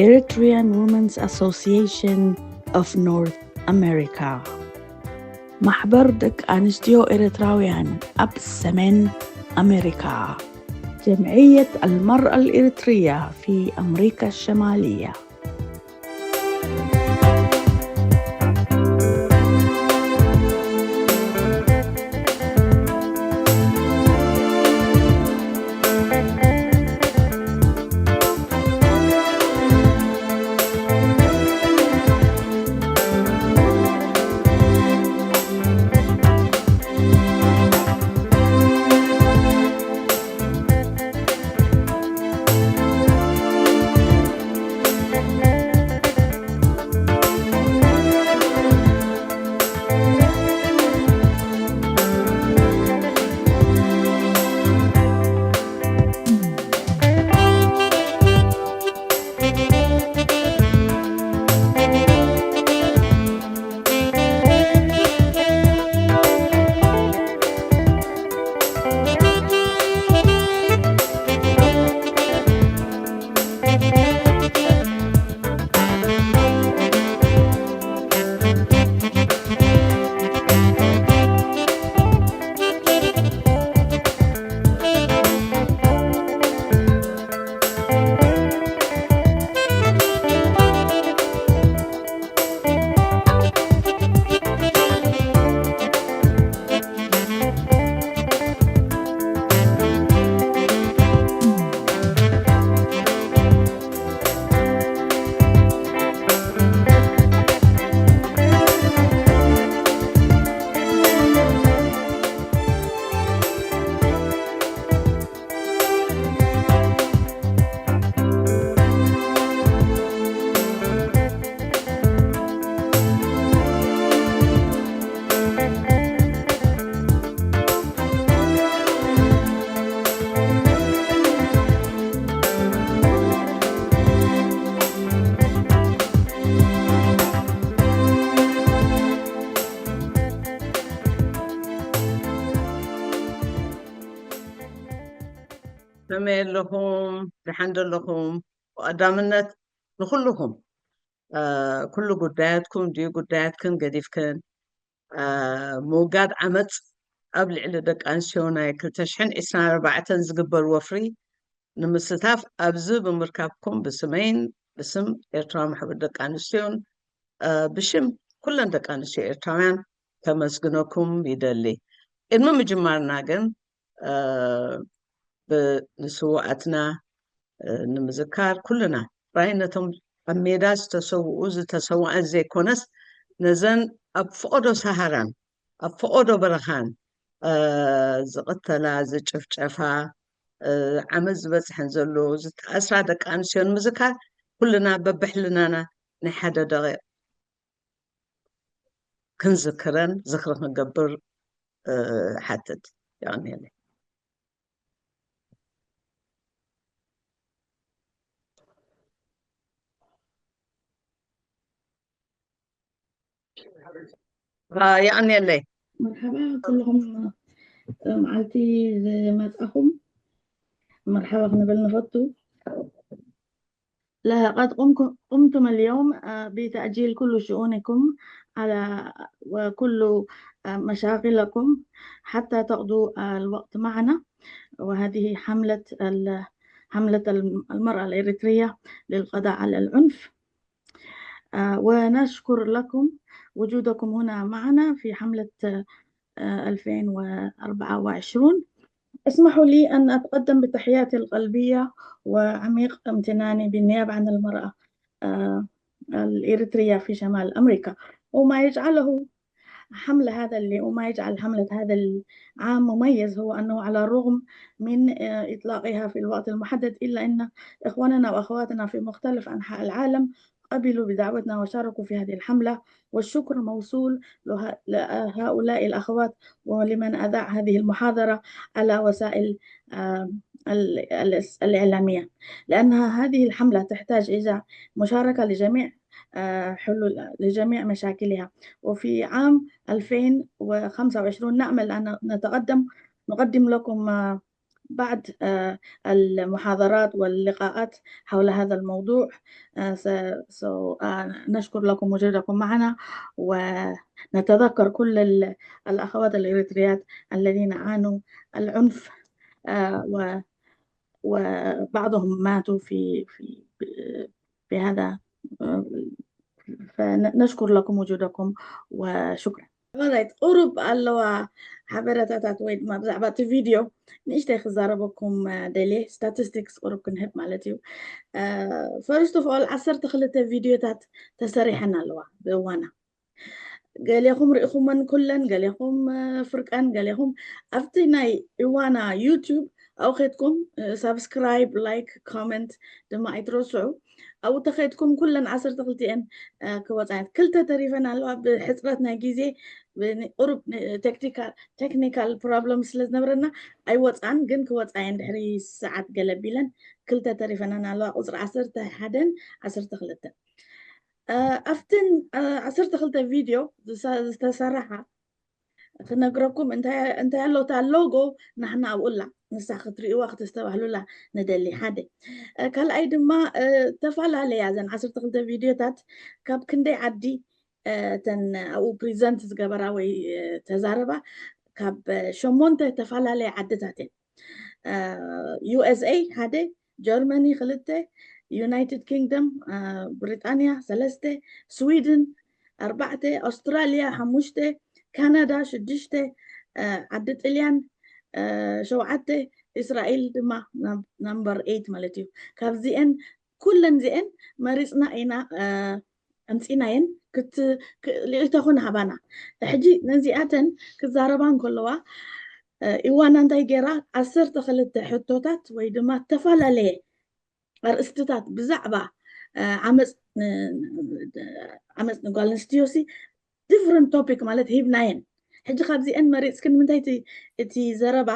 Eritrean Women's Association of North America. ማሕበር ደቂ ኣንስትዮ ኤርትራውያን ኣብ ሰሜን ኣሜሪካ። جمعية المرأة الإريترية في أمريكا الشمالية. ከመይ ኣለኹም? ደሓን ዶ ኣለኹም? ብቐዳምነት ንኹልኹም፣ እ፣ ኩሉ ጉዳያትኩም ድዩ ጉዳያትክን ገዲፍክን፣ እ፣ ምውጋድ ዓመፅ ኣብ ልዕሊ ደቂ ኣንስትዮ ናይ ክልተ ሽሕን ዕስራን ኣርባዕተን ዝግበር ወፍሪ ንምስታፍ ኣብዚ ብምርካብኩም ብስመይን ብስም ኤርትራዊ ማሕበር ደቂ ኣንስትዮን፣ እ፣ ብሽም ኩለን ደቂ ኣንስትዮ ኤርትራውያን ከመስግነኩም ይደሊ። ቅድሚ ምጅማርና ግን፣ እ፣ ብ-፣ ንስውኣትና፣ እ፣ ንምዝካር ኩልና ጥራይ ነቶም ኣብ ሜዳ ዝተሰውኡ ዝተሰውኣን ዘይኮነስ ነዘን ኣብ ፈቐዶ ሰሃራን ኣብ ፈቐዶ በረኻን፣ እ፣ ዝቕተላ፣ ዝጭፍጨፋ፣ እ፣ ዓመት ዝበፅሐን ዘሎ ዝተኣስራ ደቂ ኣንስትዮ ንምዝካር ኩልና በብሕልናና ናይ ሓደ ደቂቕ ክንዝክረን ዝኽሪ ክንገብር፣ እ፣ ሓትት። የቐንየለይ። እ፣ የቐንየለይ። መርሓባ ኩልኹም፣ እ፣ መዓልቲ ዝመጻኹም መርሓባ ክንብል ንፈቱ። لقد قمكم-، قمتم اليوم، آه، بتأجيل كل شؤونكم على، وكل، آه، مشاغلكم حتى تقضوا، آه، الوقت معنا. وهذه حملة ال-، حملة الم-، المرأة الإريترية للقضاء على العنف. آه، ونشكر لكم وجودكم هنا معنا في حملة، آه، ألفين وأربعة وعشرون. اسمحوا لي أن أتقدم بتحياتي القلبية وعميق امتناني بالنيابة عن المرأة، آه، الإريترية في شمال أمريكا، وما يجعله حملة هذا اللي، وما يجعل حملة هذا العام مميز هو أنه على الرغم من، آه، إطلاقها في الوقت المحدد، إلا أن إخواننا وأخواتنا في مختلف أنحاء العالم قبلوا بدعوتنا وشاركوا في هذه الحملة، والشكر موصول له-، لهؤلاء الأخوات ولمن أذاع هذه المحاضرة على وسائل، آه، ال-، ال-، الإعلامية، لأنها هذه الحملة تحتاج إلى مشاركة لجميع، آه، حلول، لجميع مشاكلها. وفي عام ألفين وخمسة وعشرين نأمل أن نتقدم، نقدم لكم، آه، بعد المحاضرات واللقاءات حول هذا الموضوع. نشكر لكم وجودكم معنا، ونتذكر كل الأخوات الإريتريات الذين عانوا العنف، وبعضهم ماتوا في في بهذا. فنشكر لكم وجودكم وشكرا. ማለት ቁሩብ ኣለዋ ሓበሬታታት ወይ ድማ ብዛዕባ እቲ ቪድዮ ንእሽተይ ክዛረበኩም ደልየ። ስታቲስቲክስ ቁሩብ ክንህብ ማለት እዩ። ፈርስት ኦፍ ኦል ዓሰርተ ክልተ ቪድዮታት ተሰሪሐን ኣለዋ ብእዋና። ገሌኹም ርኢኹመን ኩለን፣ ገሌኹም ፍርቀን፣ ገሌኹም ኣብቲ ናይ እዋና ዩቱብ ኣብኡ ኬድኩም ሳብስክራይብ፣ ላይክ፣ ኮመንት ድማ ኣይትረስዑ። ኣብኡ ተኸድኩም ኩለን ዓሰርተ ክልቲኤን ክወፃ እየን። ክልተ ተሪፈን ኣለዋ። ብሕፅረት ናይ ግዜ ቁሩብ ቴክኒካል ፕሮብለም ስለ ዝነበረና ኣይወፃን፣ ግን ክወፃ እየን ድሕሪ ሰዓት ገለ ቢለን። ክልተ ተሪፈናን ኣለዋ፣ ቁፅሪ ዓሰርተ ሓደን ዓሰርተ ክልተን። ኣብትን ዓሰርተ ክልተ ቪድዮ ዝተሰራሓ ክነግረኩም እንታይ ኣሎ። እታ ሎጎ ናሕና ኣብኡ ኣላ፣ ንሳ ክትርእይዋ ክተስተባህሉላ ንደሊ። ሓደ ካልኣይ ድማ ተፈላለያ እዘን ዓሰርተ ክልተ ቪድዮታት ካብ ክንደይ ዓዲ እተን ኣብኡ ፕሪዘንት ዝገበራ ወይ ተዛረባ ካብ ሸሞንተ ተፈላለያ ዓድታት እየን። ዩ ኤስ ኤ ሓደ፣ ጀርመኒ ክልተ፣ ዩናይትድ ኪንግደም ብሪጣንያ ሰለስተ፣ ስዊድን ኣርባዕተ፣ ኣውስትራልያ ሓሙሽተ፣ ካናዳ ሽዱሽተ፣ ዓዲ ጥልያን ሸውዓተ፣ እስራኤል ድማ ናምበር ኤይት ማለት እዩ። ካብዚኤን ኩለን ዚኤን መሪፅና ኢና ኣምፂናየን። ልኢልተኹን ሃባና። ሕጂ ነዚኣተን ክዛረባ እንከለዋ ኢዋና እንታይ ገይራ? ዓሰርተ ክልተ ሕቶታት ወይ ድማ ዝተፈላለየ ኣርእስትታት ብዛዕባ ዓመፅ ዓመፅ ንጓል ኣንስትዮሲ ዲፍረንት ቶፒክ ማለት ሂብናየን። ሕጂ ካብዚአን መሪፅክን ንምንታይ እቲ ዘረባ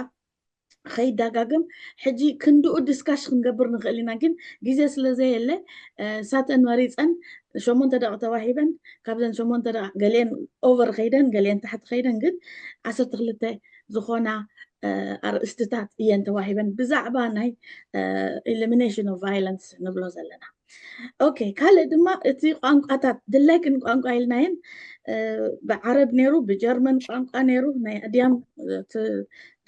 ከይዳጋገም ሕጂ ክንድኡ ዲስካሽ ክንገብር ንኽእል ኢና፣ ግን ግዜ ስለ ዘየለ ሳተን መሪፀን ሸሞንተ ደቂ ተዋሂበን፣ ካብዘን ሸሞንተ ደቂ ገሊአን ኦቨር ከይደን ገሊአን ታሕቲ ከይደን፣ ግን ዓሰርተ ክልተ ዝኾና ኣርእስትታት እየን ተዋሂበን ብዛዕባ ናይ ኢሊሚኔሽን ኦፍ ቫይለንስ ንብሎ ዘለና። ኦኬ፣ ካልእ ድማ እቲ ቋንቋታት ድላይክን ቋንቋ ኢልናየን ብዓረብ ነይሩ፣ ብጀርመን ቋንቋ ነይሩ፣ ናይ ኣድያም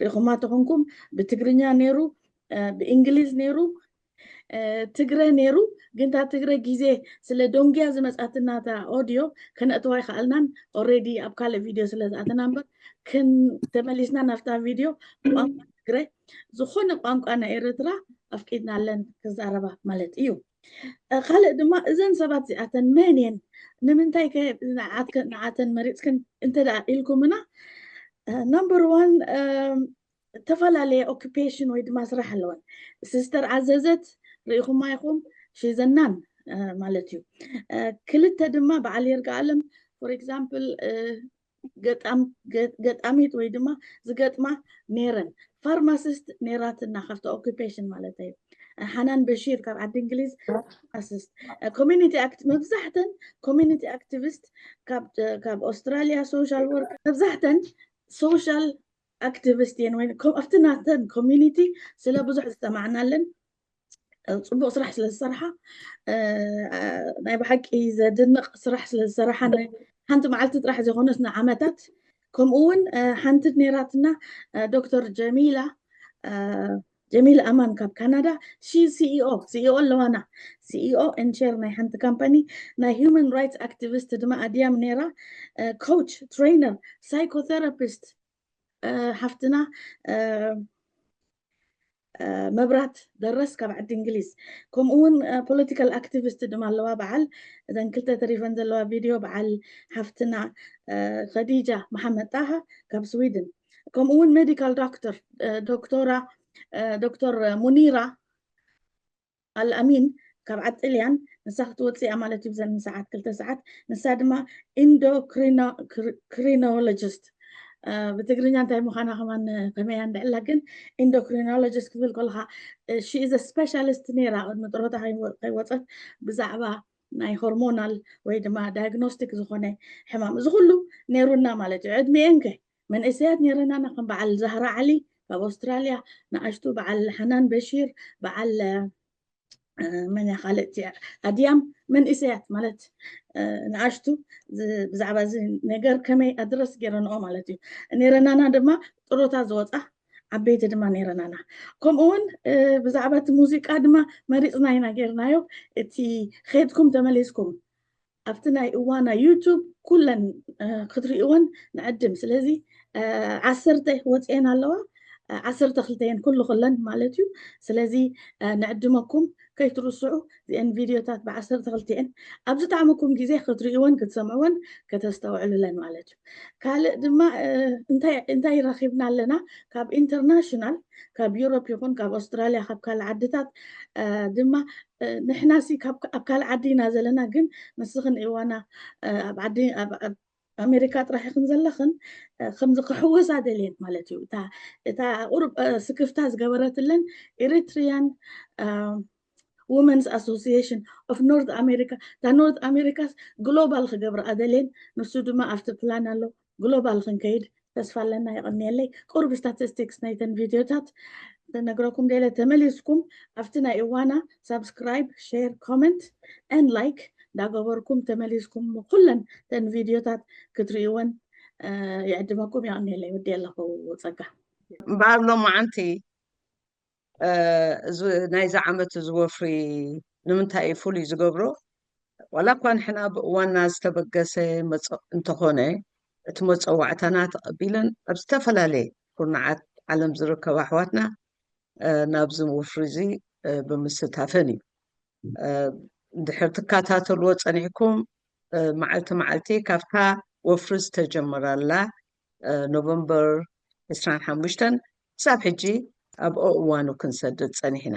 ሪኹማ ተኾንኩም፣ ብትግርኛ ነይሩ፣ ብእንግሊዝ ነይሩ፣ ትግረ ነይሩ። ግን እታ ትግረ ግዜ ስለ ዶንግያ ዝመፃትና እታ ኦድዮ ከነእትዋ ይኸኣልናን ኦሬዲ ኣብ ካልእ ቪድዮ ስለ ዝኣተና እምበር ተመሊስና ናብታ ቪድዮ ቋንቋ ትግረ ዝኾነ ቋንቋ ናይ ኤርትራ ኣፍቂድናለን ክዛረባ ማለት እዩ። ካልእ ድማ እዘን ሰባት እዚኣተን መን እየን? ንምንታይ ከ ንዓተን መሪፅክን እንተ ደኣ ኢልኩምና፣ ነምበር ዋን ዝተፈላለየ ኦኪፔሽን ወይ ድማ ስራሕ ኣለወን። ሲስተር ኣዘዘት ርኢኹማ ኢኹም፣ ሺዘናን ማለት እዩ። ክልተ ድማ በዓል ይርጋኣለም ፎር ኤግዛምፕል ገጣሚት ወይ ድማ ዝገጥማ ነይረን። ፋርማሲስት ነይራትና ካብቲ ኦኪፔሽን ማለት እዩ። ሓናን በሺር ካብ ዓዲ እንግሊዝ ፋርማሲስት፣ ኮሚኒቲ መብዛሕተን ኮሚኒቲ ኣክቲቪስት ካብ ኣውስትራሊያ ሶሻል ወርክ መብዛሕተን ሶሻል ኣክቲቪስት እየን ወይ ኣብቲ ናተን ኮሚኒቲ ስለ ብዙሕ ዝሰማዕናለን ፅቡቅ ስራሕ ስለ ዝሰርሓ ናይ ብሓቂ ዘድንቕ ስራሕ ስለ ዝሰርሓ ሓንቲ መዓልቲ ጥራሕ ዘይኮነስ ንዓመታት ከምኡ እውን ሓንቲ ነይራትና ዶክተር ጀሚላ ጀሚል ኣማን ካብ ካናዳ ሲ ሲኢኦ ሲኢኦ ኣለዋና ሲኢኦ ኤንድ ሼር ናይ ሓንቲ ካምፓኒ ናይ ሂውማን ራይትስ ኣክቲቪስት ድማ ኣድያም ነይራ ኮች ትሬነር ሳይኮቴራፒስት ሓፍትና መብራት ደረስ ካብ ዓዲ እንግሊዝ ከምኡ እውን ፖለቲካል ኣክቲቪስት ድማ ኣለዋ በዓል እዘን ክልተ ተሪፈን ዘለዋ ቪድዮ በዓል ሓፍትና ከዲጃ መሓመድ ጣሃ ካብ ስዊድን ከምኡ እውን ሜዲካል ዶክተር ዶክተራ ዶክተር ሙኒራ ኣልኣሚን ካብ ዓጥልያን ንሳ ክትወፅእ እያ ማለት እዩ ብዘን ሰዓት ክልተ ሰዓት ንሳ ድማ ኢንዶክሪኖሎጂስት ብትግርኛ እንታይ ምዃና ከማን ከመያ እንድዕላ ግን ኢንዶክሪኖሎጂስት ክብል ከለካ ሺ ኢዝ ስፔሻሊስት ነይራ ቅድሚ ጥሮታ ከይወፀት ብዛዕባ ናይ ሆርሞናል ወይ ድማ ዳያግኖስቲክ ዝኾነ ሕማም እዚ ኩሉ ነይሩና ማለት እዩ ዕድሚኤን ከ መንእሰያት ነይረናና ከም በዓል ዛህራ ዓሊ ካብ ኣውስትራልያ ንኣሽቱ በዓል ሓናን በሺር፣ በዓል መን ካልእቲ ኣድያም መንእሰያት ማለት ንኣሽቱ ብዛዕባ እዚ ነገር ከመይ ኣድረስ ገይረንኦ ማለት እዩ። ኔረናና ድማ ጥሮታ ዝወፃ ዓበይቲ ድማ ኔረናና። ከምኡ እውን ብዛዕባ እቲ ሙዚቃ ድማ መሪፅና ኢና ገይርናዮ። እቲ ኸድኩም ተመሊስኩም ኣብቲ ናይ እዋና ዩቱብ ኩለን ክትሪእወን ንዕድም። ስለዚ ዓሰርተ ወፅኤን ኣለዋ። ዓሰርተ ክልተየን ኩሉ ኩለን ማለት እዩ። ስለዚ ንዕድመኩም ከይትርስዑ እዚአን ቪድዮታት ብዓሰርተ ክልተኤን ኣብ ዝጣዕመኩም ግዜ ክትሪእወን ክትሰምዕወን ከተስተውዕሉለን ማለት እዩ። ካልእ ድማ እንታይ ረኺብና ኣለና ካብ ኢንተርናሽናል፣ ካብ ዩሮፕ ይኹን ካብ ኣውስትራልያ፣ ካብ ካልእ ዓድታት ድማ ንሕናሲ ኣብ ካልእ ዓዲ ኢና ዘለና፣ ግን ንስኽን እዋና ኣብ ዓዲ ኣሜሪካ ጥራሕ ይኽን ዘለኽን ከምዚ ክሕወሳ ደልየን ማለት እዩ። እታ ቁሩብ ስክፍታ ዝገበረትለን ኤሪትሪያን Women's Association of North America፣ እታ ኖርት ኣሜሪካስ ግሎባል ክገብራ ደልየን። ንሱ ድማ ኣብቲ ፕላን ኣሎ። ግሎባል ክንከይድ ተስፋ ኣለና። የቐንየለይ። ቁሩብ ስታቲስቲክስ ናይተን ቪድዮታት ተነግረኩም ደለ ተመሊስኩም ኣብቲ ናይ እዋና ሳብስክራይብ፣ ሼር፣ ኮመንት ን ላይክ እንዳገበርኩም ተመሊስኩም ኩለን ተን ቪድዮታት ክትርእይወን ይዕድመኩም። የቐንየለይ። ወዲ ኣለኹ ጸጋ። እምበኣር ሎማዓንቲ ናይዚ ዓመት እዚ ወፍሪ ንምንታይ እዩ ፍሉይ ዝገብሮ? ዋላ እኳ ንሕና ብእዋንና ዝተበገሰ እንተኾነ፣ እቲ መፀዋዕታና ተቐቢለን ኣብ ዝተፈላለየ ኩርናዓት ዓለም ዝርከባ ኣሕዋትና ናብዚ ወፍሪ እዚ ብምስታፈን እዩ። እንድሕር ትከታተልዎ ፀኒሕኩም፣ መዓልቲ መዓልቲ ካብታ ወፍሪ ዝተጀመረላ ኖቨምበር ዕስራን ሓሙሽተን ክሳብ ሕጂ ኣብ እዋኑ ክንሰድድ ፀኒሕና።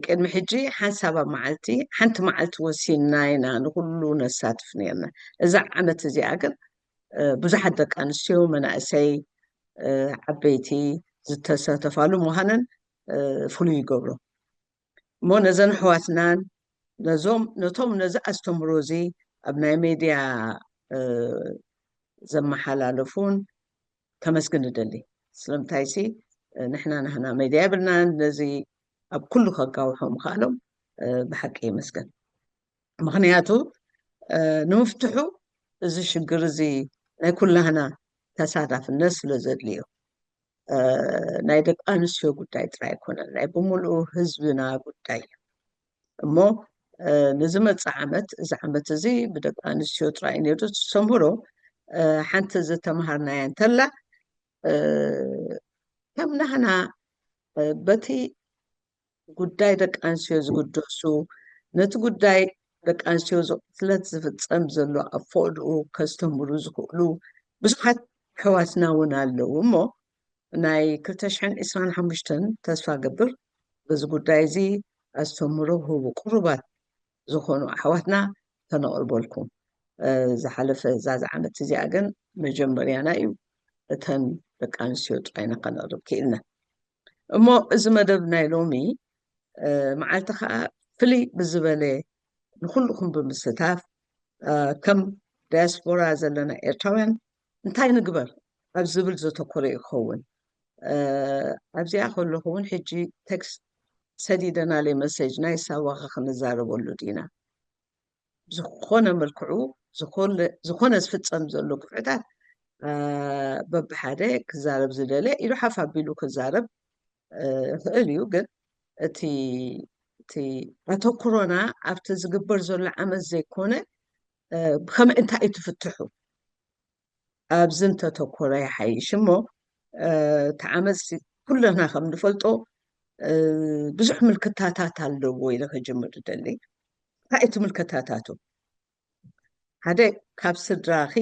ቅድሚ ሕጂ ሓንሳብ ኣብ መዓልቲ ሓንቲ መዓልቲ ወሲንና ኢና ንኩሉ ነሳትፍ ነርና። እዛ ዓመት እዚኣ ግን ብዙሓት ደቂ ኣንስትዮ፣ መናእሰይ፣ ዓበይቲ ዝተሳተፋሉ ምዃነን ፍሉይ ይገብሮ። እሞ ነዘን ኣሕዋትናን ነዞም ነቶም ነዚ ኣስተምህሮ እዚ ኣብ ናይ ሜድያ ዘመሓላለፉን ከመስግን እደሊ። ስለምንታይሲ ንሕና ናህና ሜድያ የብልናን፣ ነዚ ኣብ ኩሉ ከጋውሖ ምኽኣሎም ብሓቂ ይመስገን። ምኽንያቱ ንምፍትሑ እዚ ሽግር እዚ ናይ ኩላህና ተሳታፍነት ስለ ዘድልዮ፣ ናይ ደቂ ኣንስትዮ ጉዳይ ጥራይ ኣይኮነን፣ ናይ ብምሉኡ ህዝብና ጉዳይ እዩ። እሞ ንዝመፅእ ዓመት፣ እዚ ዓመት እዚ ብደቂ ኣንስትዮ ጥራይ እዩ ነይሩ ዝተሰምህሮ። ሓንቲ ዝተምሃርናያ እንተላ፣ ከም ናህና በቲ ጉዳይ ደቂ ኣንስትዮ ዝግደሱ፣ ነቲ ጉዳይ ደቂ ኣንስትዮ ዝቕትለት ዝፍፀም ዘሎ ኣብ ፈቕድኡ ከስተምህሩ ዝኽእሉ ብዙሓት ኣሕዋትና እውን ኣለዉ። እሞ ናይ ክልተ ሽሕን ዕስራን ሓሙሽተን ተስፋ ገብር በዚ ጉዳይ እዚ ኣስተምህሮ ክህቡ ቅሩባት ዝኾኑ ኣሕዋትና ከነቕርበልኩም። ዝሓለፈ እዛ ዓመት እዚኣ ግን መጀመርያና እዩ። እተን ደቂ ኣንስትዮ ጥራይና ከነቕርብ ክኢልና። እሞ እዚ መደብ ናይ ሎሚ መዓልቲ ከዓ ፍልይ ብዝበለ ንኩልኩም ብምስታፍ ከም ዳያስፖራ ዘለና ኤርትራውያን እንታይ ንግበር ኣብ ዝብል ዘተኮረ ይኸውን። ኣብዚኣ ከለኹ እውን ሕጂ ቴክስት ሰዲደናለይ መሴጅ ናይ ሳዋኸ ክንዛረበሉ ዲና ብዝኾነ መልክዑ ዝኾነ ዝፍፀም ዘሎ ግፍዕታት በብሓደ ክዛረብ ዝደለ ኢሉ ሓፍ ኣቢሉ ክዛረብ ይኽእል እዩ። ግን እቲ እቲ ኣተኩሮና ኣብቲ ዝግበር ዘሎ ዓመት ዘይኮነ ብከመይ እንታይ እዩ ትፍትሑ ኣብዚ እንተተኮረ ይሓይሽ። እሞ እቲ ዓመት ኩለና ከም ንፈልጦ ብዙሕ ምልክታታት ኣለዎ ኢለ ክጅምር እደሊ። እንታይ እቲ ምልክታታቱ? ሓደ ካብ ስድራኺ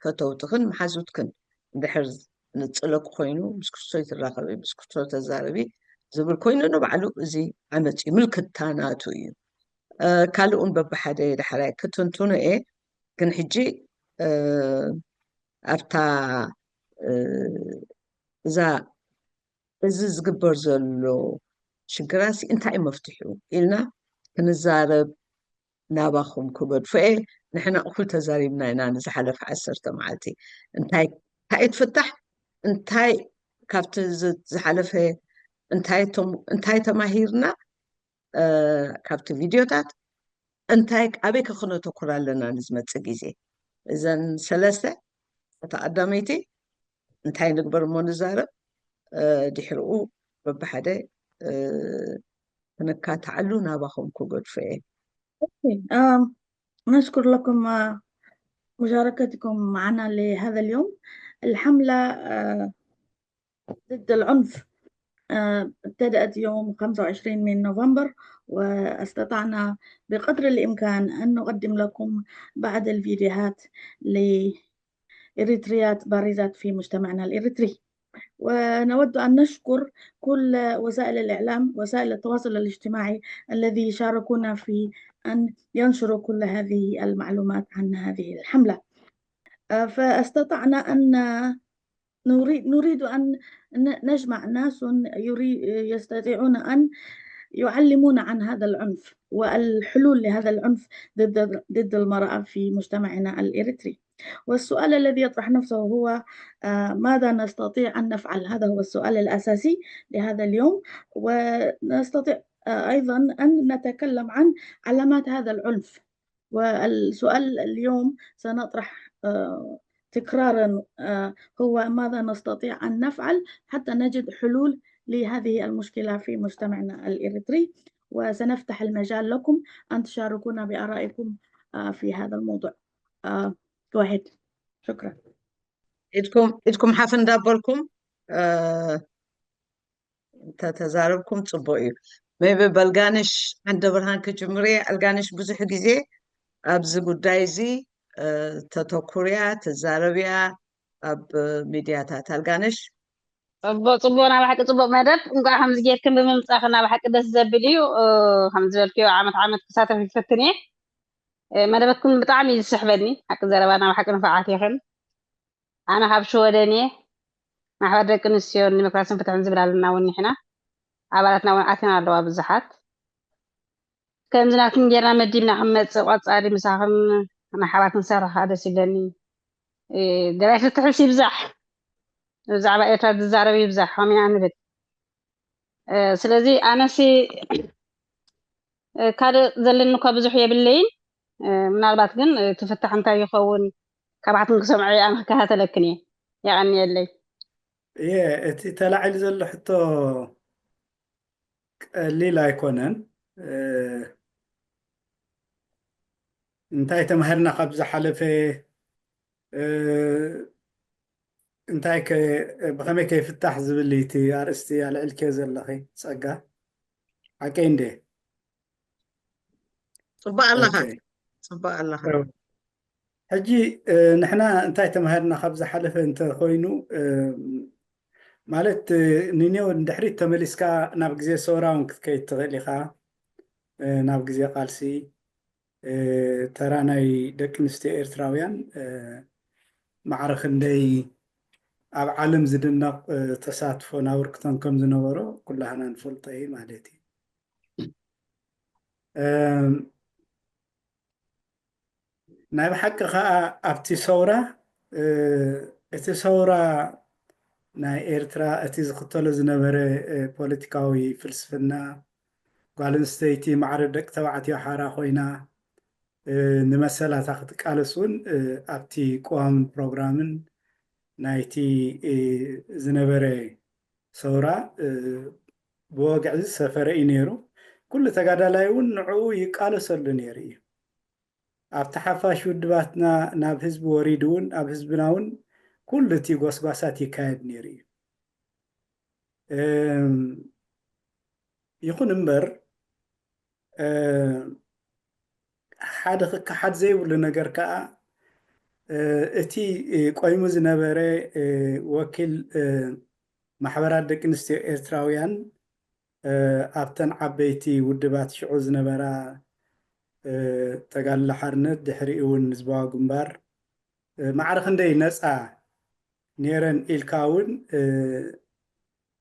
ፈተውትኽን መሓዙትክን እንድሕር ንፅለኩ ኮይኑ ምስ ክስቶ ትራኸቢ ምስ ክስቶ ተዛረቢ ዝብል ኮይኑ ንባዕሉ እዚ ዓመፅ እዩ፣ ምልክታ ናቱ እዩ። ካልእ እውን በብሓደ ዳሕራይ ክትንትኖ እየ። ግን ሕጂ ኣብታ እዛ እዚ ዝግበር ዘሎ ሽግራሲ እንታይ እዩ መፍትሑ ኢልና ክንዛረብ ናባኹም ክበድፎ እየ። ንሕና እኹል ተዛሪብና ኢና ንዝሓለፈ ዓሰርተ መዓልቲ እንታይ እንታይ ትፍታሕ እንታይ ካብቲ ዝ- ዝሓለፈ እንታይ ቶም- እንታይ ተማሂርና፣ እ፣ ካብቲ ቪድዮታት እንታይ ኣበይ ከ ክነተኩር ኣለና ንዝመፅእ ግዜ? እዘን ሰለስተ፣ እታ ቀዳመይቲ እንታይ ንግበር እሞ ንዛረብ፣ እ፣ ድሕርኡ በብሓደ፣ እ፣ ክንካታዓሉ ናባኹም ክገድፎ እየ። أوكي. آم، نشكر لكم آه، مشاركتكم معنا لهذا اليوم. الحملة آه، ضد العنف آه، ابتدأت يوم خمسة وعشرين من نوفمبر، واستطعنا بقدر الإمكان أن نقدم لكم بعض الفيديوهات لإريتريات بارزات في مجتمعنا الإريتري. ونود أن نشكر كل وسائل الإعلام، وسائل التواصل الاجتماعي الذي شاركونا في أن ينشروا كل هذه المعلومات عن هذه الحملة. آه، فاستطعنا أن نريد، نريد أن ن- نجمع ناس يري- يستطيعون أن يعلمونا عن هذا العنف والحلول لهذا العنف ضد ضد المرأة في مجتمعنا الإريتري. والسؤال الذي يطرح نفسه هو آه، ماذا نستطيع أن نفعل؟ هذا هو السؤال الأساسي لهذا اليوم. ونستطيع آه، أيضا أن نتكلم عن علامات هذا العنف. والسؤال اليوم سنطرح آه، تكرارا آه، هو ماذا نستطيع أن نفعل حتى نجد حلول لهذه المشكلة في مجتمعنا الإريتري؟ وسنفتح المجال لكم أن تشاركونا بآرائكم آه، في هذا الموضوع. آه، go ahead. شكرا. ኢድኩም ኢድኩም ሓፍ እንዳበልኩም እ፣ እንተተዛረብኩም ጽቡቅ እዩ። ሜቢ በልጋንሽ ዓንደ ብርሃን ክጅምር እየ። ኣልጋንሽ ብዙሕ ግዜ ኣብዚ ጉዳይ እዚ እ፣ ተተኩርያ ትዛረብያ ኣብ ሚድያታት። ኣልጋንሽ ጽቡቅ ጽቡቅ፣ ናብ ሓቂ ጽቡቅ መደብ። እንኳዕ ከምዚ ጌርክን ብምምጻእክን ናብ ሓቂ ደስ ዘብል እዩ። እ፣ ከም ዝበልክዮ ዓመት ዓመት ክሳተፍ ይፈትን እየ። እ፣ መደበትኩም ብጣዕሚ እዩ ዝስሕበኒ። ሓቂ ዘረባ ናብ ሓቂ ንፉዓት ኢኽን። ኣነ ካብ ሽወደን እየ። ማሕበር ደቂ ኣንስትዮ ንዲሞክራሲን ፍትሕን ዝብል ኣለና እውን ንሕና። ኣባላትና እውን ኣትየን ኣለዋ ብዙሓት። ከምዚ ናትክን ጌርና መዲብና ክንመጽእ፣ ቆጻሊ ምሳኽን ናይ ሓባር ክንሰርሕ ከዓ ደስ ይብለኒ። እ፣ ደላይ ፍትሕስ ይብዛሕ፣ ብዛዕባ ኤርትራ ዝዛረብ ይብዛሕ፣ ከምኡ ኢና ንብል። እ፣ ስለዚ ኣነሲ እ፣ ካልእ ዘለኒ እኳ ብዙሕ የብለይን። እ፣ ምናልባት ግን እ፣ እቲ ፍታሕ እንታይ ይኸውን ካባሕትን ክሰምዖ እየ፣ ኣነ ክከታተለክን እየ። የቐንየለይ። እየ እቲ ተላዒሉ ዘሎ ሕቶ ቀሊል ኣይኮነን። እ፣ እንታይ ተማሂርና ካብ ዝሓለፈ፣ እ፣ እንታይ ከ ብኸመይ ከይፍታሕ ዝብል እቲ ኣርእስቲ ኣልዕልክዮ ዘለኺ ጸጋ ሓቀይ እንደ ጽቡቅ ኣለኻ። ጽቡቅ ኣለኻ። ሕጂ ንሕና እንታይ ተማሃርና ካብ ዝሓለፈ እንተኮይኑ፣ ማለት ንኔው ንድሕሪት ተመሊስካ ናብ ግዜ ሰውራ እውን ክትከይድ ትኽእል ኢኻ። ናብ ግዜ ቃልሲ ተራ ናይ ደቂ ኣንስትዮ ኤርትራውያን ማዕረ ክንደይ ኣብ ዓለም ዝድነቕ ተሳትፎን ኣበርክቶን ከም ዝነበሮ ኩላህና ንፈልጦ እዩ ማለት እዩ። ናይ ብሓቂ ከዓ ኣብቲ ሰውራ እቲ ሰውራ ናይ ኤርትራ እቲ ዝኽተሎ ዝነበረ ፖለቲካዊ ፍልስፍና ጓል ኣንስተይቲ ማዕረ ደቂ ተባዕትዮ ሓራ ኮይና ንመሰላታ ክትቃለስ እውን ኣብቲ ቅዋምን ፕሮግራምን ናይቲ ዝነበረ ሰውራ ብወግዒ ዝሰፈረ እዩ ነይሩ። ኩሉ ተጋዳላይ እውን ንዕኡ ይቃለሰሉ ነይሩ እዩ። ኣብቲ ሓፋሽ ውድባትና ናብ ህዝቢ ወሪዱ እውን ኣብ ህዝብና እውን ኩሉ እቲ ጎስጓሳት ይካየድ ነይሩ እዩ። ይኹን እምበር ሓደ ክከሓድ ዘይብሉ ነገር ከዓ እቲ ቆይሙ ዝነበረ ወኪል ማሕበራት ደቂ ኣንስትዮ ኤርትራውያን ኣብተን ዓበይቲ ውድባት ሽዑ ዝነበራ ተጋድሎ ሓርነት ድሕሪኡ እውን ህዝባዊ ግንባር ማዕረ ክንደይ ነፃ ነይረን ኢልካ እውን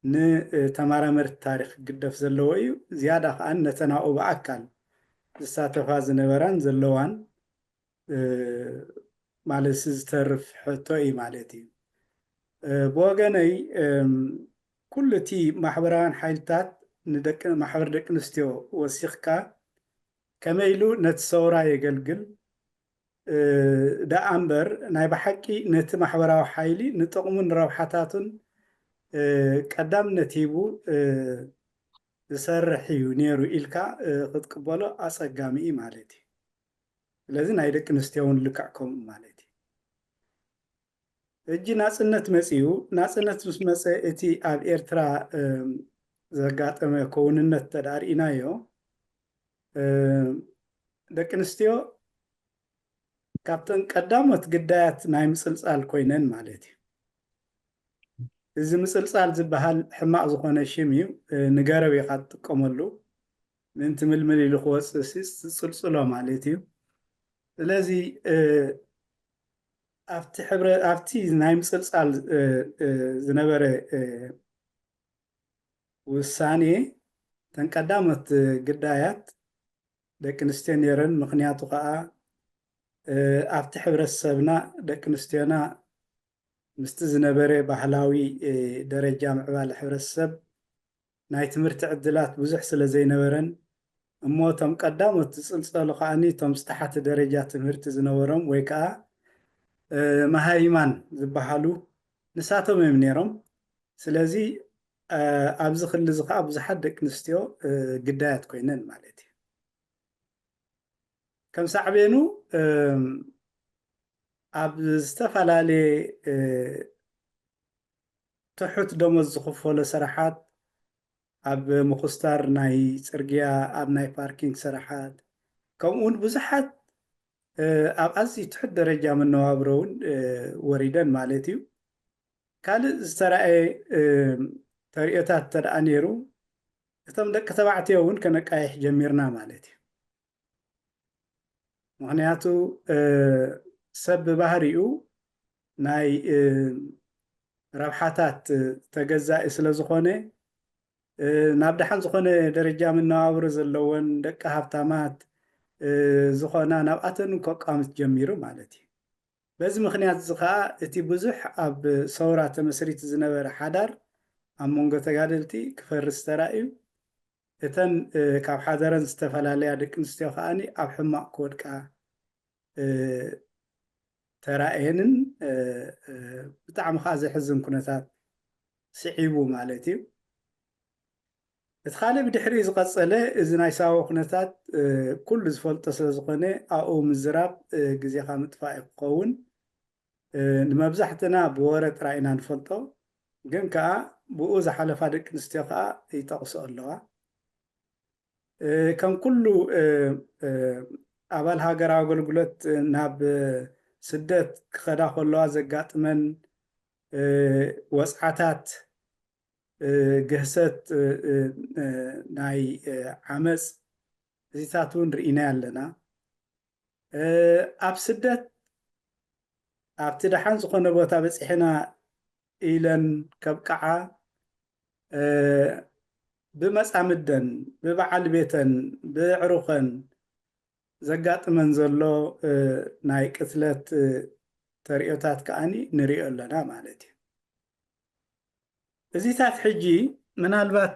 ንተመራመርቲ ታሪክ ክግደፍ ዘለዎ እዩ። ዝያዳ ከዓ ነተን ኣብኡ ብኣካል ዝሳተፋ ዝነበራን ዘለዋን ማለት ዝተርፍ ሕቶ እዩ ማለት እዩ። ብወገነይ ኩሉ እቲ ማሕበራውያን ሓይልታት ንደቂ ማሕበር ደቂ ኣንስትዮ ወሲኽካ ከመይ ኢሉ ነቲ ሰውራ የገልግል ደኣ እምበር ናይ ብሓቂ ነቲ ማሕበራዊ ሓይሊ ንጥቕሙን ረብሓታቱን ቀዳምነት ሂቡ ዝሰርሕ እዩ ነይሩ ኢልካ ክትቅበሎ ኣፀጋሚ እዩ ማለት እዩ። ስለዚ ናይ ደቂ ኣንስትዮ እውን ልክዕ ከምኡ ማለት እዩ። ሕጂ ናፅነት መፂኡ። ናፅነት ምስ መፀ እቲ ኣብ ኤርትራ ዘጋጠመ ከውንነት ተዳርእናዮ ደቂ ኣንስትዮ ካብተን ቀዳሞት ግዳያት ናይ ምፅልፃል ኮይነን ማለት እዩ። እዚ ምፅልፃል ዝበሃል ሕማቕ ዝኾነ ሽም እዩ። ንገረብ ኢኻ ትጥቀመሉ። ምእንቲ ምልምል ኢሉ ክወፅእ ሲ ትፅልፅሎ ማለት እዩ። ስለዚ ኣብቲ ሕብረ ኣብቲ ናይ ምፅልፃል ዝነበረ ውሳኔ ተን ቀዳሞት ግዳያት ደቂ ኣንስትዮ ነይረን። ምክንያቱ ከዓ ኣብቲ ሕብረተሰብና ደቂ ኣንስትዮና ምስቲ ዝነበረ ባህላዊ ደረጃ ምዕባለ ሕብረተሰብ ናይ ትምህርቲ ዕድላት ብዙሕ ስለ ዘይነበረን እሞ እቶም ቀዳሞት ዝፅልፀሉ ከዓኒ እቶም ዝተሓተ ደረጃ ትምህርቲ ዝነበሮም ወይ ከዓ መሃይማን ዝበሃሉ ንሳቶም እዮም ነይሮም። ስለዚ ኣብዚ ክሊ እዚ ከዓ ብዙሓት ደቂ ኣንስትዮ ግዳያት ኮይነን ማለት እዩ። ከም ሳዕቤኑ ኣብ ዝተፈላለየ ትሑት ደሞዝ ዝኽፈሎ ስራሓት፣ ኣብ ምኹስታር ናይ ፅርግያ፣ ኣብ ናይ ፓርኪንግ ስራሓት፣ ከምኡ እውን ብዙሓት ኣብ ኣዝዩ ትሑት ደረጃ መነባብሮ እውን ወሪደን ማለት እዩ። ካልእ ዝተረኣየ ተርእዮታት እንተደኣ ነይሩ እቶም ደቂ ተባዕትዮ እውን ከነቃይሕ ጀሚርና ማለት እዩ። ምክንያቱ ሰብ ብባህሪኡ ናይ ረብሓታት ተገዛኢ ስለ ዝኾነ ናብ ደሓን ዝኾነ ደረጃ መነባብሮ ዘለወን ደቂ ሃብታማት ዝኾና ናብኣተን ከቋምት ጀሚሩ ማለት እዩ። በዚ ምክንያት እዚ ከዓ እቲ ብዙሕ ኣብ ሰውራ ተመስሪቱ ዝነበረ ሓዳር ኣብ መንጎ ተጋደልቲ ክፈርስ ተራእዩ። እተን ካብ ሓዳረን ዝተፈላለያ ደቂ ኣንስትዮ ከዓኒ ኣብ ሕማቕ ክወድቃ ተራእየንን ብጣዕሚ ከዓ ዘሕዝን ኩነታት ስዒቡ ማለት እዩ። እቲ ካልእ ብድሕሪኡ ዝቐጸለ እዚ ናይ ሳሆ ኩነታት ኩሉ ዝፈልጦ ስለ ዝኾነ ኣብኡ ምዝራብ ግዜኻ ምጥፋእ እዩ ክኸውን። ንመብዛሕትና ብወረ ጥራይ ኢና ንፈልጦ፣ ግን ከኣ ብኡ ዝሓለፋ ደቂ ኣንስትዮ ከኣ ይጠቕስኦ ኣለዋ። ከም ኩሉ ኣባል ሃገራዊ ኣገልግሎት ናብ ስደት ክኸዳ ከለዋ ዘጋጥመን ወጽዓታት፣ ግህሰት ናይ ዓመፅ እዚታት እውን ርኢና ኣለና። ኣብ ስደት ኣብቲ ደሓን ዝኾነ ቦታ በፂሕና ኢለን ከብቅዓ ብመፃምደን ብበዓል ቤተን ብዕሩኸን ዘጋጥመን ዘሎ ናይ ቅትለት ተርእዮታት ከዓኒ ንሪኦ ኣለና ማለት እዩ። እዚታት ሕጂ ምናልባት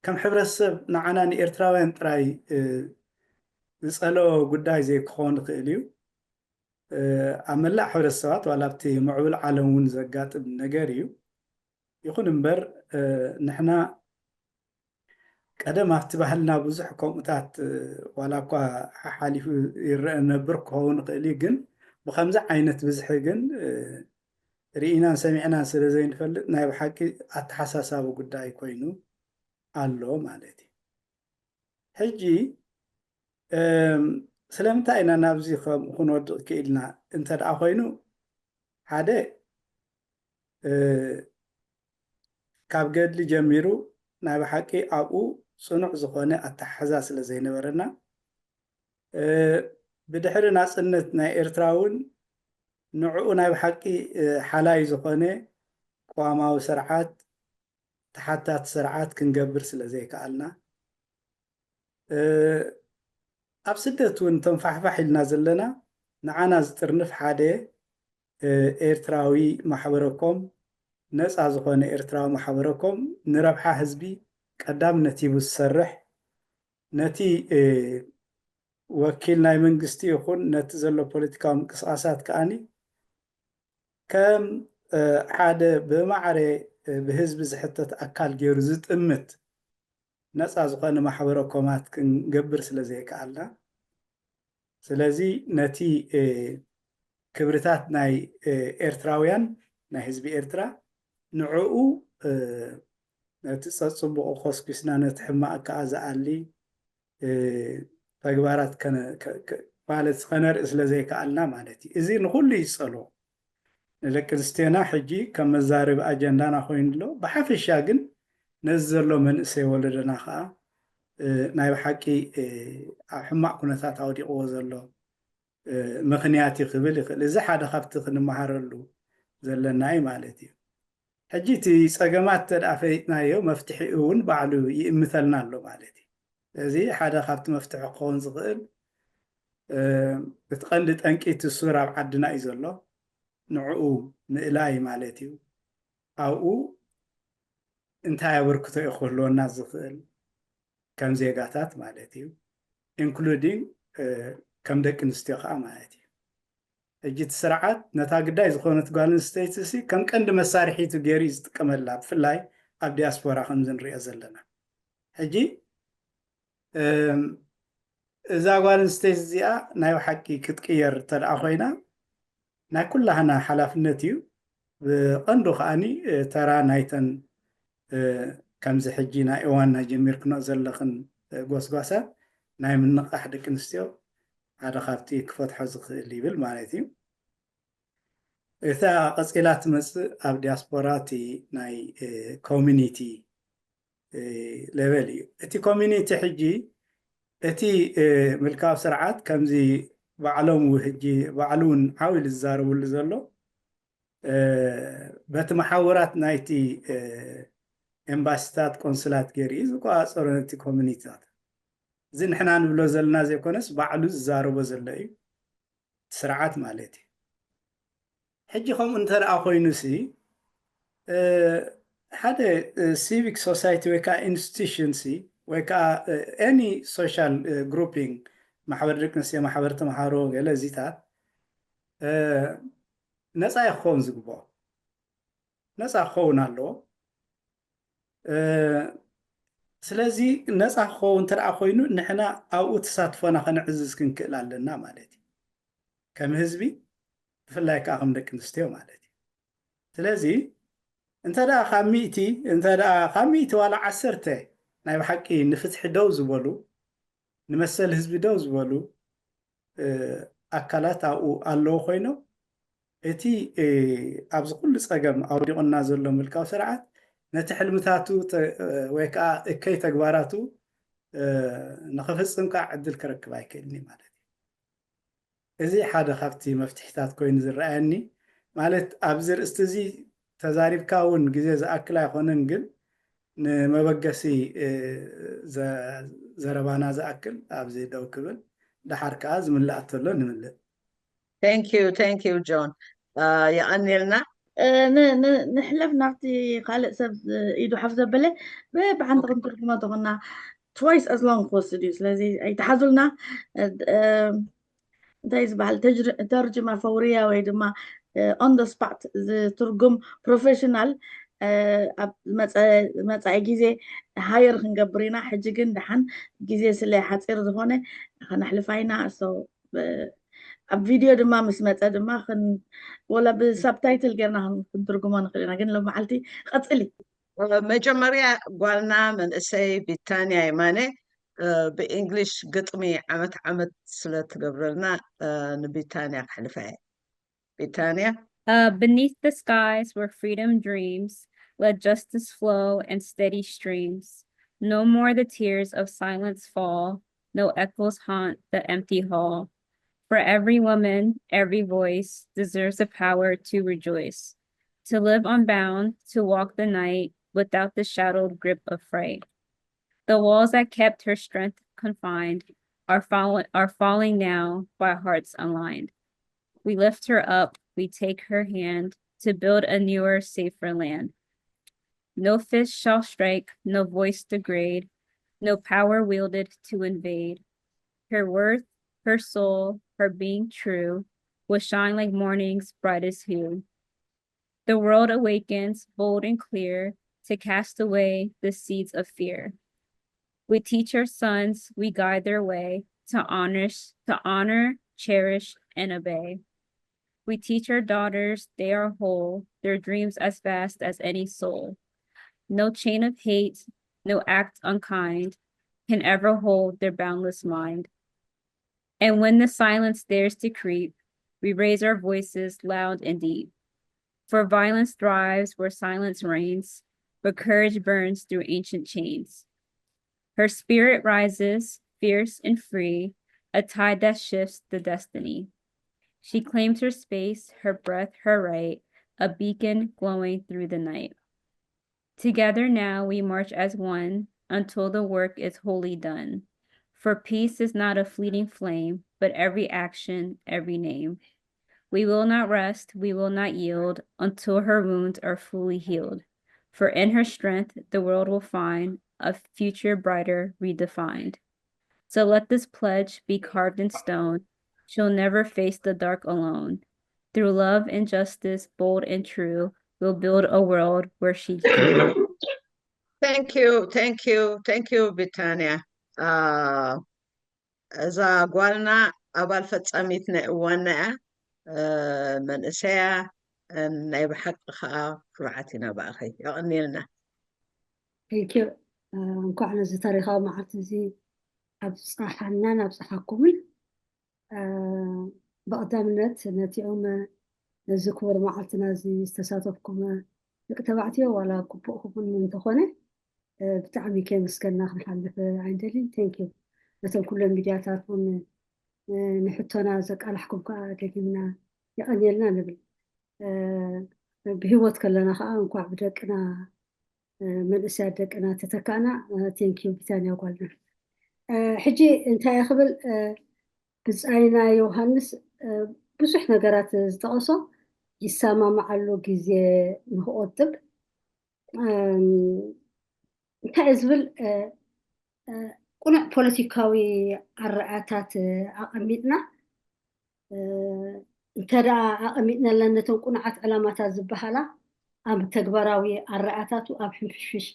ከም ሕብረተሰብ ንዓና ንኤርትራውያን ጥራይ ዝጸለወ ጉዳይ ዘይክኸውን ይኽእል እዩ። ኣብ መላእ ሕብረተሰባት ዋላ ኣብቲ ምዕቡል ዓለም እውን ዘጋጥም ነገር እዩ። ይኹን እምበር ንሕና ቀደም ኣብቲ ባህልና ብዙሕ ከምኡታት ዋላ እኳ ሓሓሊፉ ይረአ ነብር ክኸውን ይኽእል እዩ፣ ግን ብኸምዚ ዓይነት ብዝሒ ግን ርኢናን ሰሚዕናን ስለ ዘይንፈልጥ ናይ ብሓቂ ኣተሓሳሳቢ ጉዳይ ኮይኑ ኣሎ ማለት እዩ። ሕጂ ስለምንታይ ኢና ናብዚ ከምኡ ክንወድቕ ክኢልና እንተ ደኣ ኮይኑ ሓደ ካብ ገድሊ ጀሚሩ ናይ ብሓቂ ኣብኡ ፅኑዕ ዝኾነ ኣተሓሕዛ ስለ ዘይነበረና ብድሕሪ ናፅነት ናይ ኤርትራ እውን ንዕኡ ናይ ብሓቂ ሓላይ ዝኾነ ቅዋማዊ ስርዓት ተሓታት ስርዓት ክንገብር ስለ ዘይከኣልና ኣብ ስደት እውን ተንፋሕፋሕ ኢልና ዘለና ንዓና ዝጥርንፍ ሓደ ኤርትራዊ ማሕበረኮም ነፃ ዝኾነ ኤርትራዊ ማሕበረኮም ንረብሓ ህዝቢ ቀዳምነት ሂቡ ዝሰርሕ፣ ነቲ ወኪል ናይ መንግስቲ ይኹን ነቲ ዘሎ ፖለቲካዊ ምንቅስቃሳት ከኣኒ ከም ሓደ ብማዕረ ብህዝቢ ዝሕተት ኣካል ገይሩ ዝጥምት ነፃ ዝኾነ ማሕበረኮማት ክንገብር ስለ ዘይከኣልና፣ ስለዚ ነቲ ክብርታት ናይ ኤርትራውያን፣ ናይ ህዝቢ ኤርትራ፣ ንዕኡ ነቲ ጸጽቡቑ ኮስኪስና ነቲ ሕማቕ ከኣ ዝኣሊ ተግባራት ማለት ከነርኢ ስለ ዘይከኣልና ማለት እዩ። እዚ ንኹሉ ይጸልዎ። ንደቂ ኣንስትዮና ሕጂ ከም መዛረቢ ኣጀንዳና ኮይኑ ኣሎ። ብሓፈሻ ግን ነዚ ዘሎ መንእሰይ ወለዶና ከኣ ናይ ብሓቂ ኣብ ሕማቕ ኩነታት ኣውዲቕዎ ዘሎ ምኽንያት እዩ ክብል ይኽእል። እዚ ሓደ ካብቲ ክንመሃረሉ ዘለና እዩ ማለት እዩ። ሕጂ እቲ ጸገማት እንተ ደኣ ፈሊጥናዮ መፍትሒ እውን ባዕሉ ይእምተልና ኣሎ ማለት እዩ። እዚ ሓደ ካብቲ መፍትሒ ክኸውን ዝኽእል እቲ ቀንዲ ጠንቂ እቲ ሱር ኣብ ዓድና እዩ ዘሎ። ንዕኡ ምእላይ ማለት እዩ። ኣብኡ እንታይ ኣበርክቶ እዩ ክህልወና ዝኽእል ከም ዜጋታት ማለት እዩ፣ including ከም ደቂ ኣንስትዮ ከዓ ማለት እዩ። ሕጂ እቲ ስርዓት ነታ ግዳይ ዝኾነት ጓል ኣንስተይቲ ሲ ከም ቀንዲ መሳርሒቱ ገይሩ እዩ ዝጥቀመላ፣ ብፍላይ ኣብ ዲያስፖራ ከምዚ ንሪኦ ዘለና። ሕጂ እዛ ጓል ኣንስተይቲ እዚኣ ናይ ብሓቂ ክትቅየር እንተደኣ ኮይና ናይ ኩላህና ሓላፍነት እዩ። ብቐንዱ ከኣኒ ተራ ናይተን ከምዚ ሕጂ ናይ እዋንና ጀሚርክኖ ዘለኽን ጎስጓሳት ናይ ምንቕቓሕ ደቂ ኣንስትዮ ሓደ ካብቲ ክፈትሖ ዝኽእል ይብል ማለት እዩ። እታ ቀጺላ ትመጽእ ኣብ ዲያስፖራ እቲ ናይ ኮሚኒቲ ሌቨል እዩ። እቲ ኮሚኒቲ ሕጂ እቲ ምልካዊ ስርዓት ከምዚ ባዕሎም ሕጂ ባዕሉ እውን ዓው ኢሉ ዝዛረብሉ ዘሎ በቲ መሓውራት ናይቲ ኤምባሲታት ቆንስላት ገይሩ እዩ ዝቆፃፀሮ ነቲ ኮሚኒቲታት። እዚ ንሕና ንብሎ ዘለና ዘይኮነስ ባዕሉ ዝዛረቦ ዘሎ እዩ ስርዓት ማለት እዩ። ሕጂ ከምኡ እንተ ደኣ ኮይኑ ሲ ሓደ ሲቪክ ሶሳይቲ ወይ ከዓ ኢንስቲቱሽን ሲ ወይ ከዓ any social grouping ማሕበር ደቂ ኣንስትዮ ማሕበር ተምሃሮ ገለ እዚታት ነፃ እዩ ክኸውን ዝግብኦ። ነፃ ክኸውን ኣለዎ። ስለዚ ነፃ ክኸውን እንተ ደኣ ኮይኑ ንሕና ኣብኡ ተሳትፎና ከነዕዝዝ ክንክእል ኣለና ማለት እዩ። ከም ህዝቢ ብፍላይ ከዓ ከም ደቂ ኣንስትዮ ማለት እዩ። ስለዚ እንተ ደኣ ካብ ሚእቲ እንተ ደኣ ካብ ሚእቲ ዋላ ዓሰርተ ናይ ብሓቂ ንፍትሒ ደው ዝበሉ ንመሰል ህዝቢ ደው ዝበሉ ኣካላት ኣብኡ ኣለዉ ኮይኖም እቲ ኣብዚ ኩሉ ፀገም ኣውዲቑና ዘሎ ምልካዊ ስርዓት ነቲ ሕልምታቱ ወይ ከዓ እከይ ተግባራቱ ንኽፍፅም ከዓ ዕድል ክረክብ ኣይክእልን እዩ ማለት እዩ። እዚ ሓደ ካብቲ መፍትሕታት ኮይኑ ዝረኣየኒ ማለት ኣብዚ ርእስቲ እዚ ተዛሪብካ እውን ግዜ ዝኣክል ኣይኮነን ግን ንመበገሲ ዘረባና ዝኣክል ኣብዚ ደው ክብል ደሓር ከዓ ዝምላእ ተሎ ንምልእ። Thank you, thank you John. የቐንየልና። ንሕለፍ ናብቲ ካልእ ሰብ ኢዱ ሓፍ ዘበለ ብሓንቲ ክንትርጉሞ ተኾና twice as long ክወስድ እዩ። ስለዚ ኣይተሓዙልና። እንታይ ዝበሃል ተርጅማ ፈውርያ ወይ ድማ on the spot ዝትርጉም ፕሮፌሽናል ኣብ መፃኢ ግዜ ሃየር ክንገብር ኢና። ሕጂ ግን ደሓን ግዜ ስለ ሓፂር ዝኾነ ከነሕልፋ ኢና። ኣብ ቪድዮ ድማ ምስ መፀ ድማ ወላ ብሳብታይትል ጌርና ክንትርጉሞ ንኽእል ኢና። ግን ሎም መዓልቲ ቀፅሊ። መጀመርያ ጓልና መንእሰይ ቢታንያ የማነ ብእንግሊሽ ግጥሚ ዓመት ዓመት ስለ ትገብረልና ንቢታንያ ከሕልፋ እየ። ቢታንያ። Beneath the skies where freedom dreams, let justice flow in steady streams. No more the tears of silence fall, no echoes haunt the empty hall. For every woman, every voice deserves the power to rejoice, to live unbound, to walk the night without the shadowed grip of fright. The walls that kept her strength confined are, fall- are falling now by hearts aligned. We lift her up, we take her hand to build a newer, safer land. No fist shall strike, no voice degrade, no power wielded to invade. Her worth, her soul, her being true, will shine like morning's brightest hue. The world awakens, bold and clear, to cast away the seeds of fear. We teach our sons, we guide their way to honor, to honor, cherish, and obey. We teach our daughters they are whole, their dreams as vast as any soul. No chain of hate, no act unkind can ever hold their boundless mind. And when the silence dares to creep, we raise our voices loud and deep. For violence thrives where silence reigns, but courage burns through ancient chains. Her spirit rises, fierce and free, a tide that shifts the destiny. She claims her space, her breath, her right, a beacon glowing through the night. Together now we march as one until the work is wholly done. For peace is not a fleeting flame, but every action, every name. We will not rest, we will not yield until her wounds are fully healed. For in her strength, the world will find a future brighter redefined. So let this pledge be carved in stone. She'll never face the dark alone. Through love and justice, bold and true, we'll build a world where she can. Thank you, thank you, thank you, Bitania. እዛ ጓልና ኣባል ፈጻሚት ናይ እዋና እያ። መንእሰያ፣ ናይ ብሓቂ ከዓ ኩርዓት ኢና ብኣኸይ። የቐንየልና። Thank you። እንኳዕ ነዚ ታሪኻዊ መዓልቲ እዚ ኣብፀሓናን ኣብፀሓኩምን። ብቐዳምነት ነቲኦም ነዚ ክቡር መዓልትና እዚ ዝተሳተፍኩም ደቂ ተባዕትዮ ዋላ ግቡእኩም እንተኾነ ብጣዕሚ ከመስገንና ክንሓልፍ ኣይንደልን። Thank you። ነቶም ኩሎም ሚድያታት እውን ንሕቶና ዘቃላሕኩም ከዓ ደጊምና የቐንየልና ንብል። ብህይወት ከለና ከዓ እንኳዕ ብደቅና መንእሰያት ደቅና ተተካእና። Thank you ቢታንያ ጓልና። ሕጂ እንታይ ክብል ብጻይና ዮሃንስ ብዙሕ ነገራት ዝጠቐሶ ይሰማማዓሉ ግዜ ንክቆጥብ እንታይ ዝብል ቁኑዕ ፖለቲካዊ ኣረኣታት ኣቐሚጥና እንተ ደኣ ኣቐሚጥናለን ነተን ቁኑዓት ዕላማታት ዝበሃላ ኣብ ተግባራዊ ኣረኣታቱ ኣብ ሕንፍሽፍሽ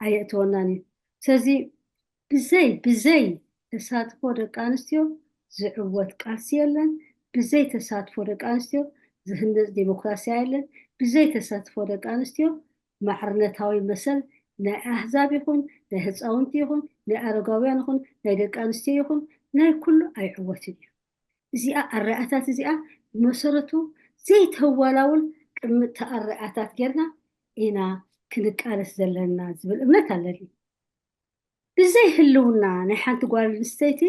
ኣየእትወናን እዩ። ስለዚ ብዘይ ብዘይ ተሳትፎ ደቂ ኣንስትዮ ዝዕወት ቃልሲ የለን። ብዘይ ተሳትፎ ደቂ ኣንስትዮ ዝህነፅ ዴሞክራሲያ የለን። ብዘይ ተሳትፎ ደቂ ኣንስትዮ ማዕርነታዊ መሰል ናይ ኣህዛብ ይኹን ናይ ህፃውንቲ ይኹን ናይ ኣረጋውያን ይኹን ናይ ደቂ ኣንስትዮ ይኹን ናይ ኩሉ ኣይዕወትን እዩ። እዚኣ ኣረኣታት እዚኣ ብመሰረቱ ዘይተዋላውል ቅምጥቲ ኣረኣታት ጌርና ኢና ክንቃለስ ዘለና ዝብል እምነት ኣለኒ። ብዘይ ህልውና ናይ ሓንቲ ጓል ኣንስተይቲ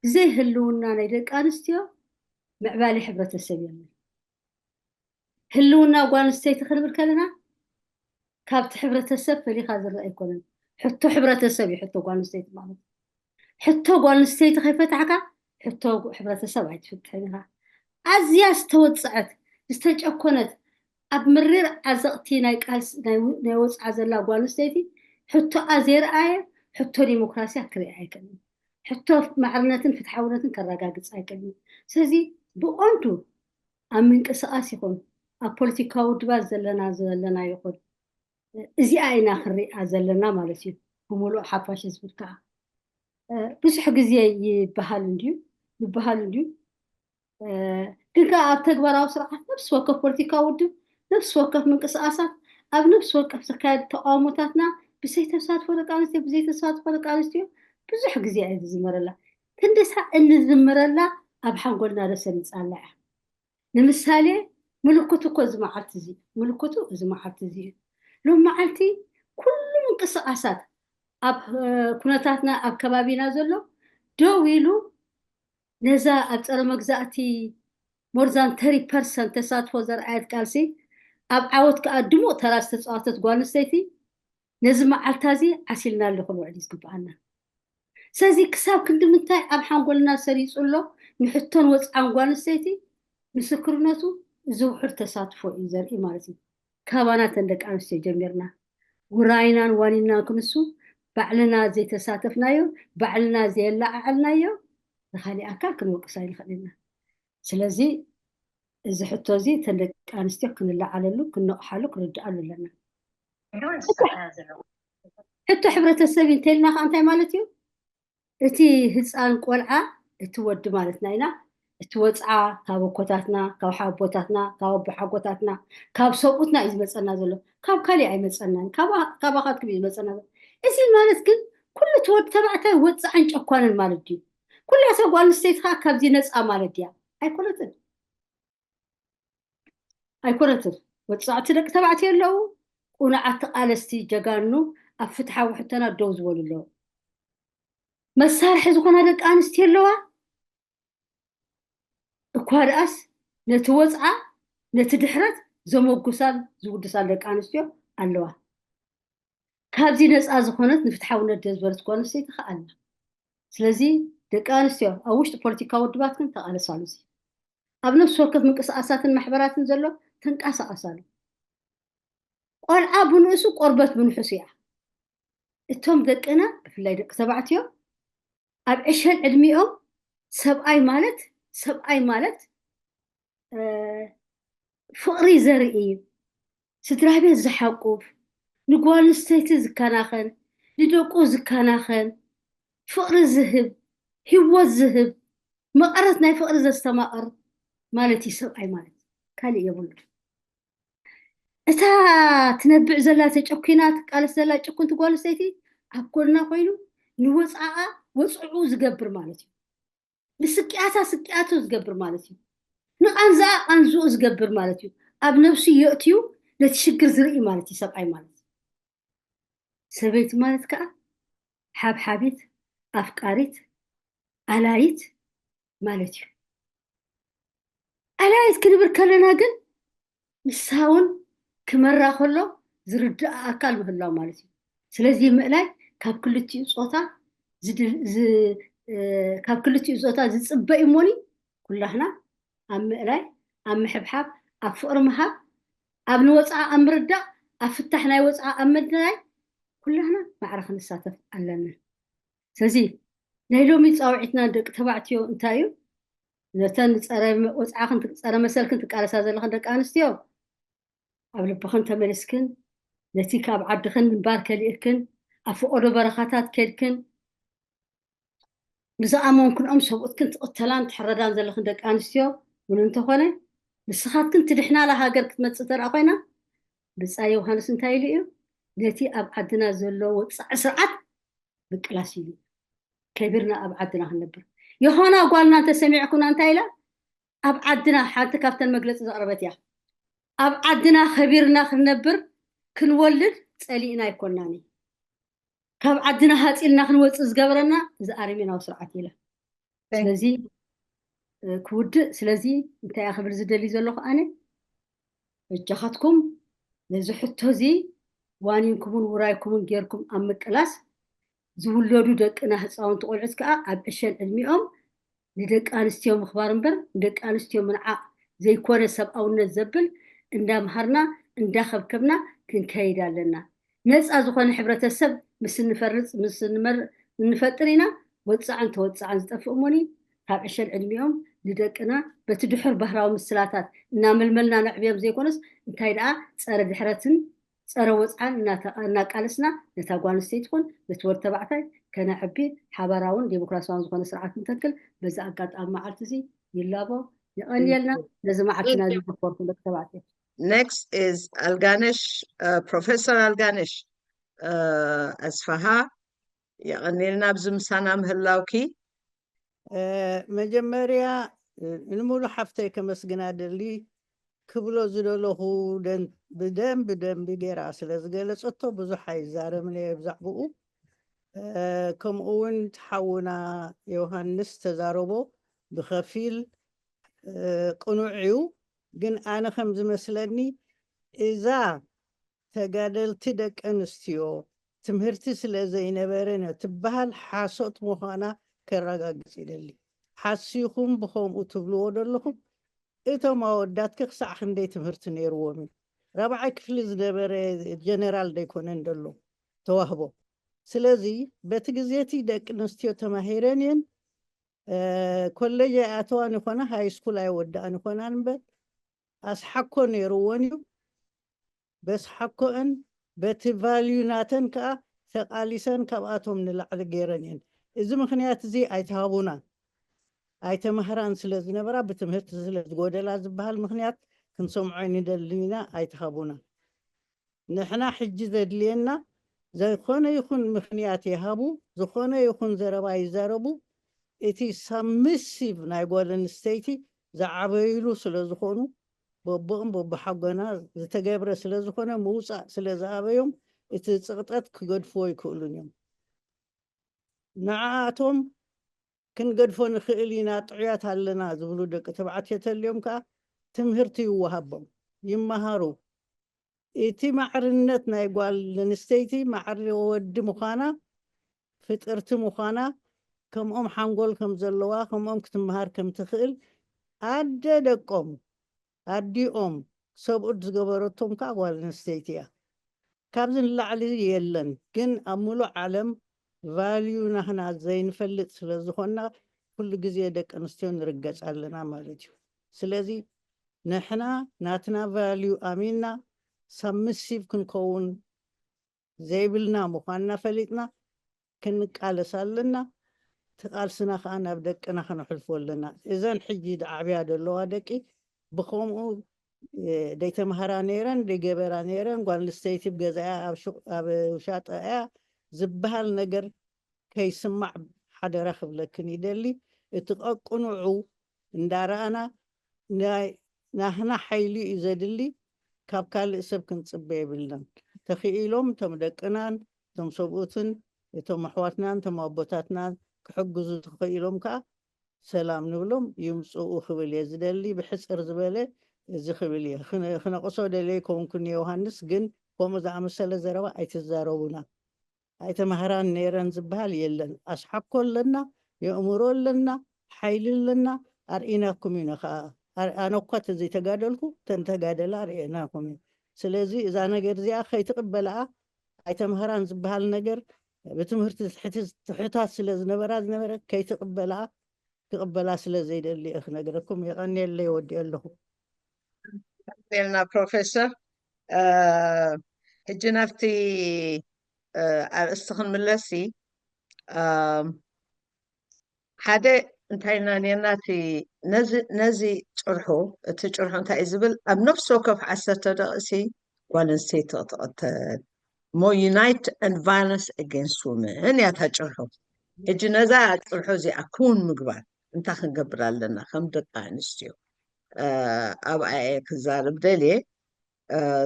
ብዘይ ህልውና ናይ ደቂ ኣንስትዮ ምዕባሊ ሕብረተሰብ የለን። ህልውና ጓል ኣንስተይቲ ክንብል ከለና ካብቲ ሕብረተሰብ ፈሊኻ ዝረአ ኣይኮነን። ሕቶ ሕብረተሰብ እዩ ሕቶ ጓል ኣንስተይቲ ማለት። ሕቶ ጓል ኣንስተይቲ ከይፈታሕካ ሕቶ ሕብረተሰብ ኣይትፍትሕን ኢኻ። ኣዝያ ዝተወፀዐት ዝተጨኮነት ኣብ ምሪር ዓዘቕቲ ናይ ቃልሲ ናይ ወፅዓ ዘላ ጓል ኣንስተይቲ ሕቶኣ ዘይረኣየ ሕቶ ዲሞክራሲያ ክርኢ ኣይክእልን። ሕቶ ማዕርነትን ፍትሓውነትን ከረጋግፅ ኣይክእልን። ስለዚ ብቐንዱ ኣብ ምንቅስቃስ ይኹን ኣብ ፖለቲካዊ ውድባት ዘለና ዘለና ይኹን እዚኣ ኢና ክንሪኣ ዘለና ማለት እዩ። ብምሉእ ሓፋሽ ዝብል ከዓ ብዙሕ ግዜ ይበሃል እንድዩ ይበሃል እንድዩ ግን ከዓ ኣብ ተግባራዊ ስርዓት ነብሲ ወከፍ ፖለቲካዊ ውድብ ነብሲ ወከፍ ምንቅስቃሳት ኣብ ነብሲ ወከፍ ዝካየድ ተቃውሞታትና ብዘይ ተሳትፎ ደቂ ኣንስትዮ ብዘይ ተሳትፎ ደቂ ኣንስትዮ ብዙሕ ግዜ እየ ዝዝመረላ። ክንደሳ እንዝምረላ ኣብ ሓንጎልና ዶ ሰሪፃ ኣላ እያ። ንምሳሌ ምልክቱ እኮ እዚ መዓልቲ እዚ ምልክቱ እዚ መዓልቲ እዚ እዩ። ሎም መዓልቲ ኩሉ ምንቅስቃሳት ኣብ ኩነታትና ኣብ ከባቢና ዘሎ ደው ኢሉ ነዛ ኣብ ፀረ መግዛእቲ more than thirty percent ተሳትፎ ዘርኣየት ቃልሲ ኣብ ዓወት ከዓ ድሙቕ ተራ ዝተፃወተት ጓል ኣንስተይቲ ነዚ መዓልታ እዚ ዓሲልናሉ ክንውዕል እዩ ዝግብኣና። ስለዚ ክሳብ ክንዲ ምንታይ ኣብ ሓንጎልና ሰሪፁ ኣሎ ንሕቶን ወፅዓን ጓል ኣንስተይቲ ምስክርነቱ እዚ ውሑድ ተሳትፎ እዩ ዘርኢ ማለት እዩ። ካባና ተን ደቂ ኣንስትዮ ጀሚርና ውራይናን ዋኒናን ክንሱ ባዕልና ዘይተሳተፍናዮ፣ ባዕልና ዘየለዓዓልናዮ ንካሊእ ኣካል ክንወቅስ ኣይንኽእል ኢና። ስለዚ እዚ ሕቶ እዚ ተን ደቂ ኣንስትዮ ክንለዓለሉ፣ ክንነቕሓሉ፣ ክንርድኣሉ ኣለና። ሕቶ ሕብረተሰብ እንተልና ከዓ እንታይ ማለት እዩ? እቲ ህፃን ቆልዓ፣ እቲ ወዲ ማለትና ኢና። እቲ ወፅዓ ካብ ኣኮታትና፣ ካብ ሓቦታትና፣ ካብ ኣቦሓጎታትና፣ ካብ ሰብኡትና እዩ ዝመፀና ዘሎ። ካብ ካሊእ ኣይመፀናን። ካባኻትኩም እዩ ዝመፀና ዘሎ። እዚ ማለት ግን ኩሉ እቲ ወዲ ተባዕታይ ወፃዕን ጨኳንን ማለት ድዩ? ኩላ ሰብ ጓል ኣንስተይቲ ከዓ ካብዚ ነፃ ማለት ድያ? ኣይኮነትን። ኣይኮነትን። ወፃዕቲ ደቂ ተባዕትዮ ኣለዉ፣ ቁኑዓት ተቓለስቲ ጀጋኑ ኣብ ፍትሓዊ ሕቶና ደው ዝበሉ ኣለዉ። መሳርሒ ዝኾና ደቂ ኣንስትዮ ኣለዋ። እኳ ደኣስ ነቲ ወፅዓ፣ ነቲ ድሕረት ዘመጉሳን ዝውድሳን ደቂ ኣንስትዮ ኣለዋ። ካብዚ ነፃ ዝኾነት ንፍትሓውነት ደዝበረት ጓል ኣንስተይቲ ከዓ ኣላ። ስለዚ ደቂ ኣንስትዮ ኣብ ውሽጢ ፖለቲካዊ ውድባትክን ተቓለሳሉ። እዚ ኣብ ነፍሲ ወከፍ ምንቅስቃሳትን ማሕበራትን ዘሎ ተንቀሳቐሳሉ። ቆልዓ ብንእሱ ቆርበት ብንሑሱ እያ። እቶም ደቅና ብፍላይ ደቂ ተባዕትዮ ኣብ ዕሸል ዕድሚኦም ሰብኣይ ማለት ሰብኣይ ማለት ፍቕሪ ዘርኢ፣ ስድራ ቤት ዝሓቁፍ፣ ንጓል ኣንስተይቲ ዝከናኸን፣ ንደቁ ዝከናኸን፣ ፍቕሪ ዝህብ፣ ህይወት ዝህብ፣ መቐረት ናይ ፍቕሪ ዘስተማቕር ማለት እዩ ሰብኣይ ማለት። ካልእ የብሉ። እታ ትነብዕ ዘላ፣ ተጨኪና ትቃለስ ዘላ ጭኩንቲ ጓል ኣንስተይቲ ኣብ ጎና ኮይኑ ንወፅዓኣ ወፅዕኡ ዝገብር ማለት እዩ። ንስቅያታ ስቅያቱ ዝገብር ማለት እዩ። ንቓንዛኣ ቃንዝኡ ዝገብር ማለት እዩ። ኣብ ነብሱ የእትዩ ነቲ ሽግር ዝርኢ ማለት እዩ ሰብኣይ ማለት። ሰበይቲ ማለት ከዓ ሓብሓቢት፣ ኣፍቃሪት፣ ኣላይት ማለት እዩ። ኣላይት ክንብል ከለና ግን ንሳ እውን ክመራ ከሎ ዝርድኣ ኣካል ምህላው ማለት እዩ። ስለዚ ምእላይ ካብ ክልቲኡ ፆታ ካብ ክልቲኡ ፆታ ዝፅበ እዩ እሞኒ ኩላህና ኣብ ምእላይ፣ ኣብ ምሕብሓብ፣ ኣብ ፍቕሪ ምሃብ፣ ኣብ ንወፅዓ ኣብ ምርዳእ፣ ኣብ ፍታሕ ናይ ወፅዓ ኣብ ምድላይ ኩላህና ማዕረ ክንሳተፍ ኣለና። ስለዚ ናይ ሎሚ ፃውዒትና ደቂ ተባዕትዮ እንታይ እዩ? ነተን ፀረ ወፅዓኽን ፀረ መሰልክን ትቃለሳ ዘለኽን ደቂ ኣንስትዮ ኣብ ልብኽን ተመሊስክን ነቲ ካብ ዓድኽን ምንባር ከሊእክን ኣብ ፈቐዶ በረኻታት ከድክን ብዝኣመንክንኦም ሰብኡትክን ትቕተላን ትሕረዳን ዘለኽን ደቂ ኣንስትዮ እውን እንተኾነ ንስኻትክን ትድሕናላ ሃገር ክትመፅእ ተደኣ ኮይና ብፃይ ዮሃንስ እንታይ ኢሉ እዩ? ነቲ ኣብ ዓድና ዘሎ ወፃዒ ስርዓት ምቅላስ ኢሉ እዩ። ከቢርና ኣብ ዓድና ክንነብር። ዮሃና ጓልና እንተሰሚዕኩና እንታይ ኢላ? ኣብ ዓድና ሓንቲ ካብተን መግለፂ ዘቕረበት እያ። ኣብ ዓድና ከቢርና ክንነብር ክንወልድ ፀሊእና ኣይኮናን እዩ። ካብ ዓድና ሃፂልና ክንወፅእ ዝገበረና እዚ ኣረሜናዊ ስርዓት ኢላ። ስለዚ ክውድእ ስለዚ እንታይ ክብል ዝደሊ ዘለኹ ኣነ በጃኻትኩም ነዚ ሕቶ እዚ ዋኒንኩምን ውራይኩምን ጌርኩም ኣብ ምቅላስ ዝውለዱ ደቅና ህፃውንቲ ቆልዑት ከዓ ኣብ ዕሸል ዕድሚኦም ንደቂ ኣንስትዮ ምኽባር እምበር ንደቂ ኣንስትዮ ምንዓቕ ዘይኮነ ሰብኣውነት ዘብል እንዳምሃርና እንዳኸብከብና ክንከይድ ኣለና። ነፃ ዝኾነ ሕብረተሰብ ምስ እንፈርፅ ምስ እንፈጥር ኢና ወፃዕን ተወፃዕን ዝጠፍእ እሞኒ ካብ ዕሸል ዕድሚኦም ንደቅና በቲ ድሑር ባህራዊ ምስላታት እናመልመልና ነዕብዮም ዘይኮነስ እንታይ ደኣ ፀረ ድሕረትን ፀረ ወፅዓን እናቃለስና ነታ ጓል ኣንስተይቲ ኹን ነቲ ወዲ ተባዕታይ ከነዕቢ ሓባራውን ዴሞክራሲያውን ዝኾነ ስርዓት ንተክል በዚ ኣጋጣሚ መዓልቲ እዚ ይላቦ። የቐንየልና። ነዚ መዓልትና ዝኽበርኩም ደቂ ተባዕትዮ። Next is ኣልጋነሽ ፕሮፌሰር ኣልጋነሽ ኣስፋሃ። የቐንየልና ኣብዚ ምሳና ምህላውኪ። መጀመርያ ንሙሉ ሓፍተይ ከመስግና ደሊ ክብሎ ዝደለኹ ብደንቢ ደንቢ ገይራ ስለ ዝገለፀቶ ብዙሕ ኣይዛረብን እየ ብዛዕባኡ። ከምኡ እውን ሓውና ዮሃንስ ተዛረቦ ብኸፊል ቅኑዕ እዩ። ግን ኣነ ከም ዝመስለኒ እዛ ተጋደልቲ ደቂ ኣንስትዮ ትምህርቲ ስለ ዘይነበረን ትበሃል ሓሶት ምዃና ከረጋግፅ ይደሊ። ሓሲኹም ብኸምኡ ትብልዎ ዘለኹም እቶም ኣወዳት ክሳዕ ክንደይ ትምህርቲ ነይርዎም እዩ? ራብዓይ ክፍሊ ዝነበረ ጀነራል ደይኮነን ደሎ ተዋህቦ። ስለዚ በቲ ግዜ እቲ ደቂ ኣንስትዮ ተማሂረን እየን ኮሌጅ ኣይኣተዋን ይኾና፣ ሃይ ስኩል ኣይወድኣን ይኾናን እምበር ኣስሓኮ ነይርዎን እዩ። በስሓኮአን በቲ ቫልዩ ናተን ከዓ ተቃሊሰን ካብኣቶም ንላዕሊ ገይረን እየን። እዚ ምክንያት እዚ ኣይተሃቡናን ኣይተማህራን ስለ ዝነበራ ብትምህርቲ ስለ ዝጎደላ ዝበሃል ምክንያት ክንሰምዖ ንደሊ ኢና ኣይተሃቡናን። ንሕና ሕጂ ዘድልየና ዝኾነ ይኹን ምክንያት ይሃቡ፣ ዝኾነ ይኹን ዘረባ ይዛረቡ፣ እቲ ሳብሚሲቭ ናይ ጓል ኣንስተይቲ ዝዓበይሉ ስለ ዝኾኑ በቦኦም በቦሓጎና ዝተገብረ ስለ ዝኾነ ምውፃእ ስለ ዝኣበዮም እቲ ፅቕጠት ክገድፍዎ ይክእሉን እዮም። ንዓኣቶም ክንገድፎ ንኽእል ኢና ጥዑያት ኣለና ዝብሉ ደቂ ተባዕትዮ ተልዮም ከዓ ትምህርቲ ይወሃቦም ይመሃሩ። እቲ ማዕርነት ናይ ጓል ኣንስተይቲ ማዕሪ ወዲ ምዃና ፍጥርቲ ምዃና ከምኦም ሓንጎል ከም ዘለዋ ከምኦም ክትመሃር ከም ትኽእል ኣደ ደቆም ኣዲኦም ሰብኡት ዝገበረቶም ከዓ ጓል ኣንስተይቲ እያ። ካብዚ ንላዕሊ የለን። ግን ኣብ ሙሉእ ዓለም ቫልዩ ናህና ዘይንፈልጥ ስለ ዝኾንና ኩሉ ግዜ ደቂ ኣንስትዮ ንርገጽ ኣለና ማለት እዩ። ስለዚ ንሕና ናትና ቫልዩ ኣሚንና ሳብሚሲቭ ክንከውን ዘይብልና ምዃንና ፈሊጥና ክንቃለስ ኣለና። እቲ ቃልስና ከዓ ናብ ደቅና ከነሕልፎ ኣለና። እዘን ሕጂ ዝዓብያ ዘለዋ ደቂ ብከምኡ ደይተምሃራ ነይረን ደይገበራ ነይረን ጓል ኣንስተይቲ ብገዛያ ኣብ ውሻጠ እያ ዝበሃል ነገር ከይስማዕ ሓደራ ክብለክን ይደሊ። እቲ ቀቅንዑ እንዳረኣና ናህና ሓይሊ እዩ ዘድሊ። ካብ ካልእ ሰብ ክንፅበ የብልናን። ተኽኢሎም እቶም ደቅናን እቶም ሰብኡትን እቶም ኣሕዋትናን እቶም ኣቦታትናን ክሕግዙ ተኽኢሎም ከዓ ሰላም ንብሎም ይምፅኡ ክብል እየ ዝደሊ። ብሕፅር ዝበለ እዚ ክብል እየ። ክነቕሶ ደለይ ከውንኩን ዮሃንስ ግን ከምኡ ዝኣመሰለ ዘረባ ኣይትዛረቡና። ኣይተማህራን ነይረን ዝበሃል የለን። ኣስሓኮ ኣለና፣ የእምሮ ኣለና፣ ሓይሊ ኣለና። ኣርኢናኩም ኢና ከዓ። ኣነ እኳ ተዘይተጋደልኩ ተንተጋደላ ኣርኢናኩም እዩ። ስለዚ እዛ ነገር እዚኣ ከይትቕበልኣ ኣይተምሃራን ዝበሃል ነገር ብትምህርቲ ትሕታት ስለ ዝነበራ ዝነበረ ከይትቕበልኣ ክቕበላ ስለ ዘይደሊ እየ ክነግረኩም። የቐንየለይ፣ ወዲኦ ኣለኹ። ልና ፕሮፌሰር ሕጂ ናብቲ ኣርእስቲ ክንምለስ ሓደ እንታይ ኢና ነርና እቲ ነዚ ጭርሑ እቲ ጭርሑ እንታይ እዩ ዝብል ኣብ ነፍሲ ወከፍ ዓሰርተ ደቂሲ ጓል ኣንስተይቲ ክትቕተል ሞ unite and violence against women እያ እታ ጭርሑ። ሕጂ ነዛ ጭርሑ እዚኣ ክውን ምግባር እንታይ ክንገብር ኣለና ከም ደቂ ኣንስትዮ ኣብኣ እየ ክዛረብ ደልየ።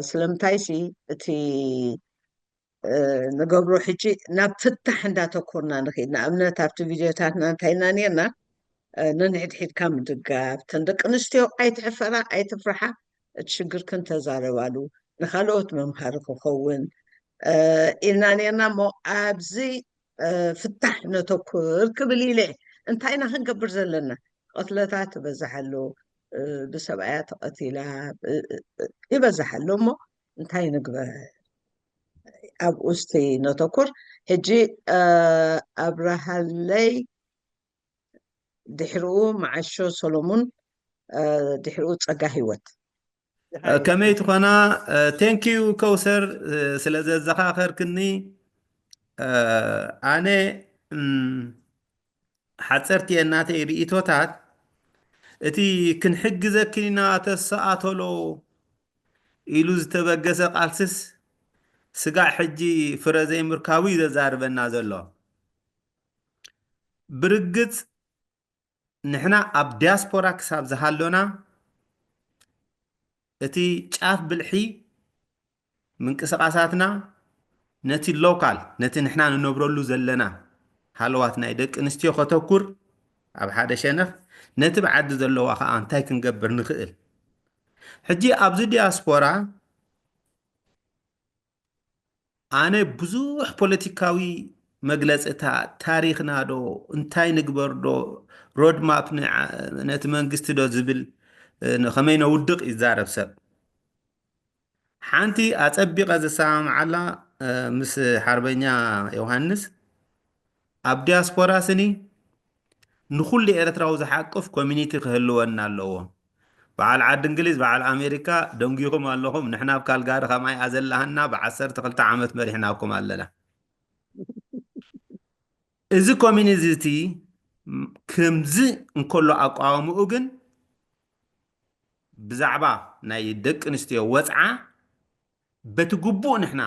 ስለምንታይሲ እቲ ንገብሮ ሕጂ ናብ ፍታሕ እንዳተኮርና ንኽእል። ንኣብነት ኣብቲ ቪድዮታትና እንታይ ኢና ነርና ነንሕድሕድካ ምድጋፍ፣ ተን ደቂ ኣንስትዮ ኣይትሕፈራ ኣይትፍርሓ፣ እቲ ሽግርክን ተዛረባሉ ንካልኦት መምሃሪ ክኸውን ኢልና ነርና። እሞ ኣብዚ ፍታሕ ነተኩር ክብል ኢለ። እንታይ ኢና ክንገብር ዘለና? ቅትለታት ይበዝሕ ኣሎ፣ ብሰብኣያ ተቐቲላ ይበዝሕ ኣሎ። እሞ እንታይ ንግበር? ኣብኡ እስቲ ነተኩር። ሕጂ ኣብርሃለይ፣ ድሕርኡ መዓሾ ሰሎሙን፣ ድሕርኡ ጸጋ ህይወት። ከመይ ትኾና? ቴንኪዩ ከውሰር ስለ ዘዘኻኸርክኒ። ኣነ ሓፀርቲ እየ ናተይ ርእቶታት። እቲ ክንሕግዘክን ኢና ተሰኣተሎ ኢሉ ዝተበገሰ ቃልስስ ስጋዕ ሕጂ ፍረ ዘይምርካቡ እዩ ዘዛርበና ዘሎ። ብርግፅ ንሕና ኣብ ዲያስፖራ ክሳብ ዝሃሎና እቲ ጫፍ ብልሒ ምንቅስቃሳትና ነቲ ሎካል ነቲ ንሕና ንነብረሉ ዘለና ሃለዋት ናይ ደቂ ኣንስትዮ ከተኩር ኣብ ሓደ ሸነኽ ነቲ ብዓዲ ዘለዋ ከዓ እንታይ ክንገብር ንኽእል። ሕጂ ኣብዚ ዲያስፖራ ኣነ ብዙሕ ፖለቲካዊ መግለፅታት ታሪኽና ዶ እንታይ ንግበር ዶ ሮድማፕ ነቲ መንግስቲ ዶ ዝብል እ፣ ንኸመይ ነውድቕ ይዛረብ ሰብ። ሓንቲ ኣጸቢቐ ዝሰማምዓላ፣ እ፣ ምስ ሓርበኛ ዮሃንስ፣ ኣብ ዲያስፖራ ስኒ ንኹሉ ኤርትራዊ ዝሓቅፍ ኮሚኒቲ ክህልወና ኣለዎ። በዓል ዓዲ እንግሊዝ፣ በዓል ኣሜሪካ ደንጊኹም ኣለኹም። ንሕና ኣብ ካልጋሪ ከምኣ እያ ዘላሃና፣ ብዓሰርተ ክልተ ዓመት መሪሕናኩም ኣለና። እዚ ኮሚኒቲ ከምዚ እንከሎ ኣቋዋምኡ ግን ብዛዕባ ናይ ደቂ ኣንስትዮ ወጽዓ በቲ ግቡእ ንሕና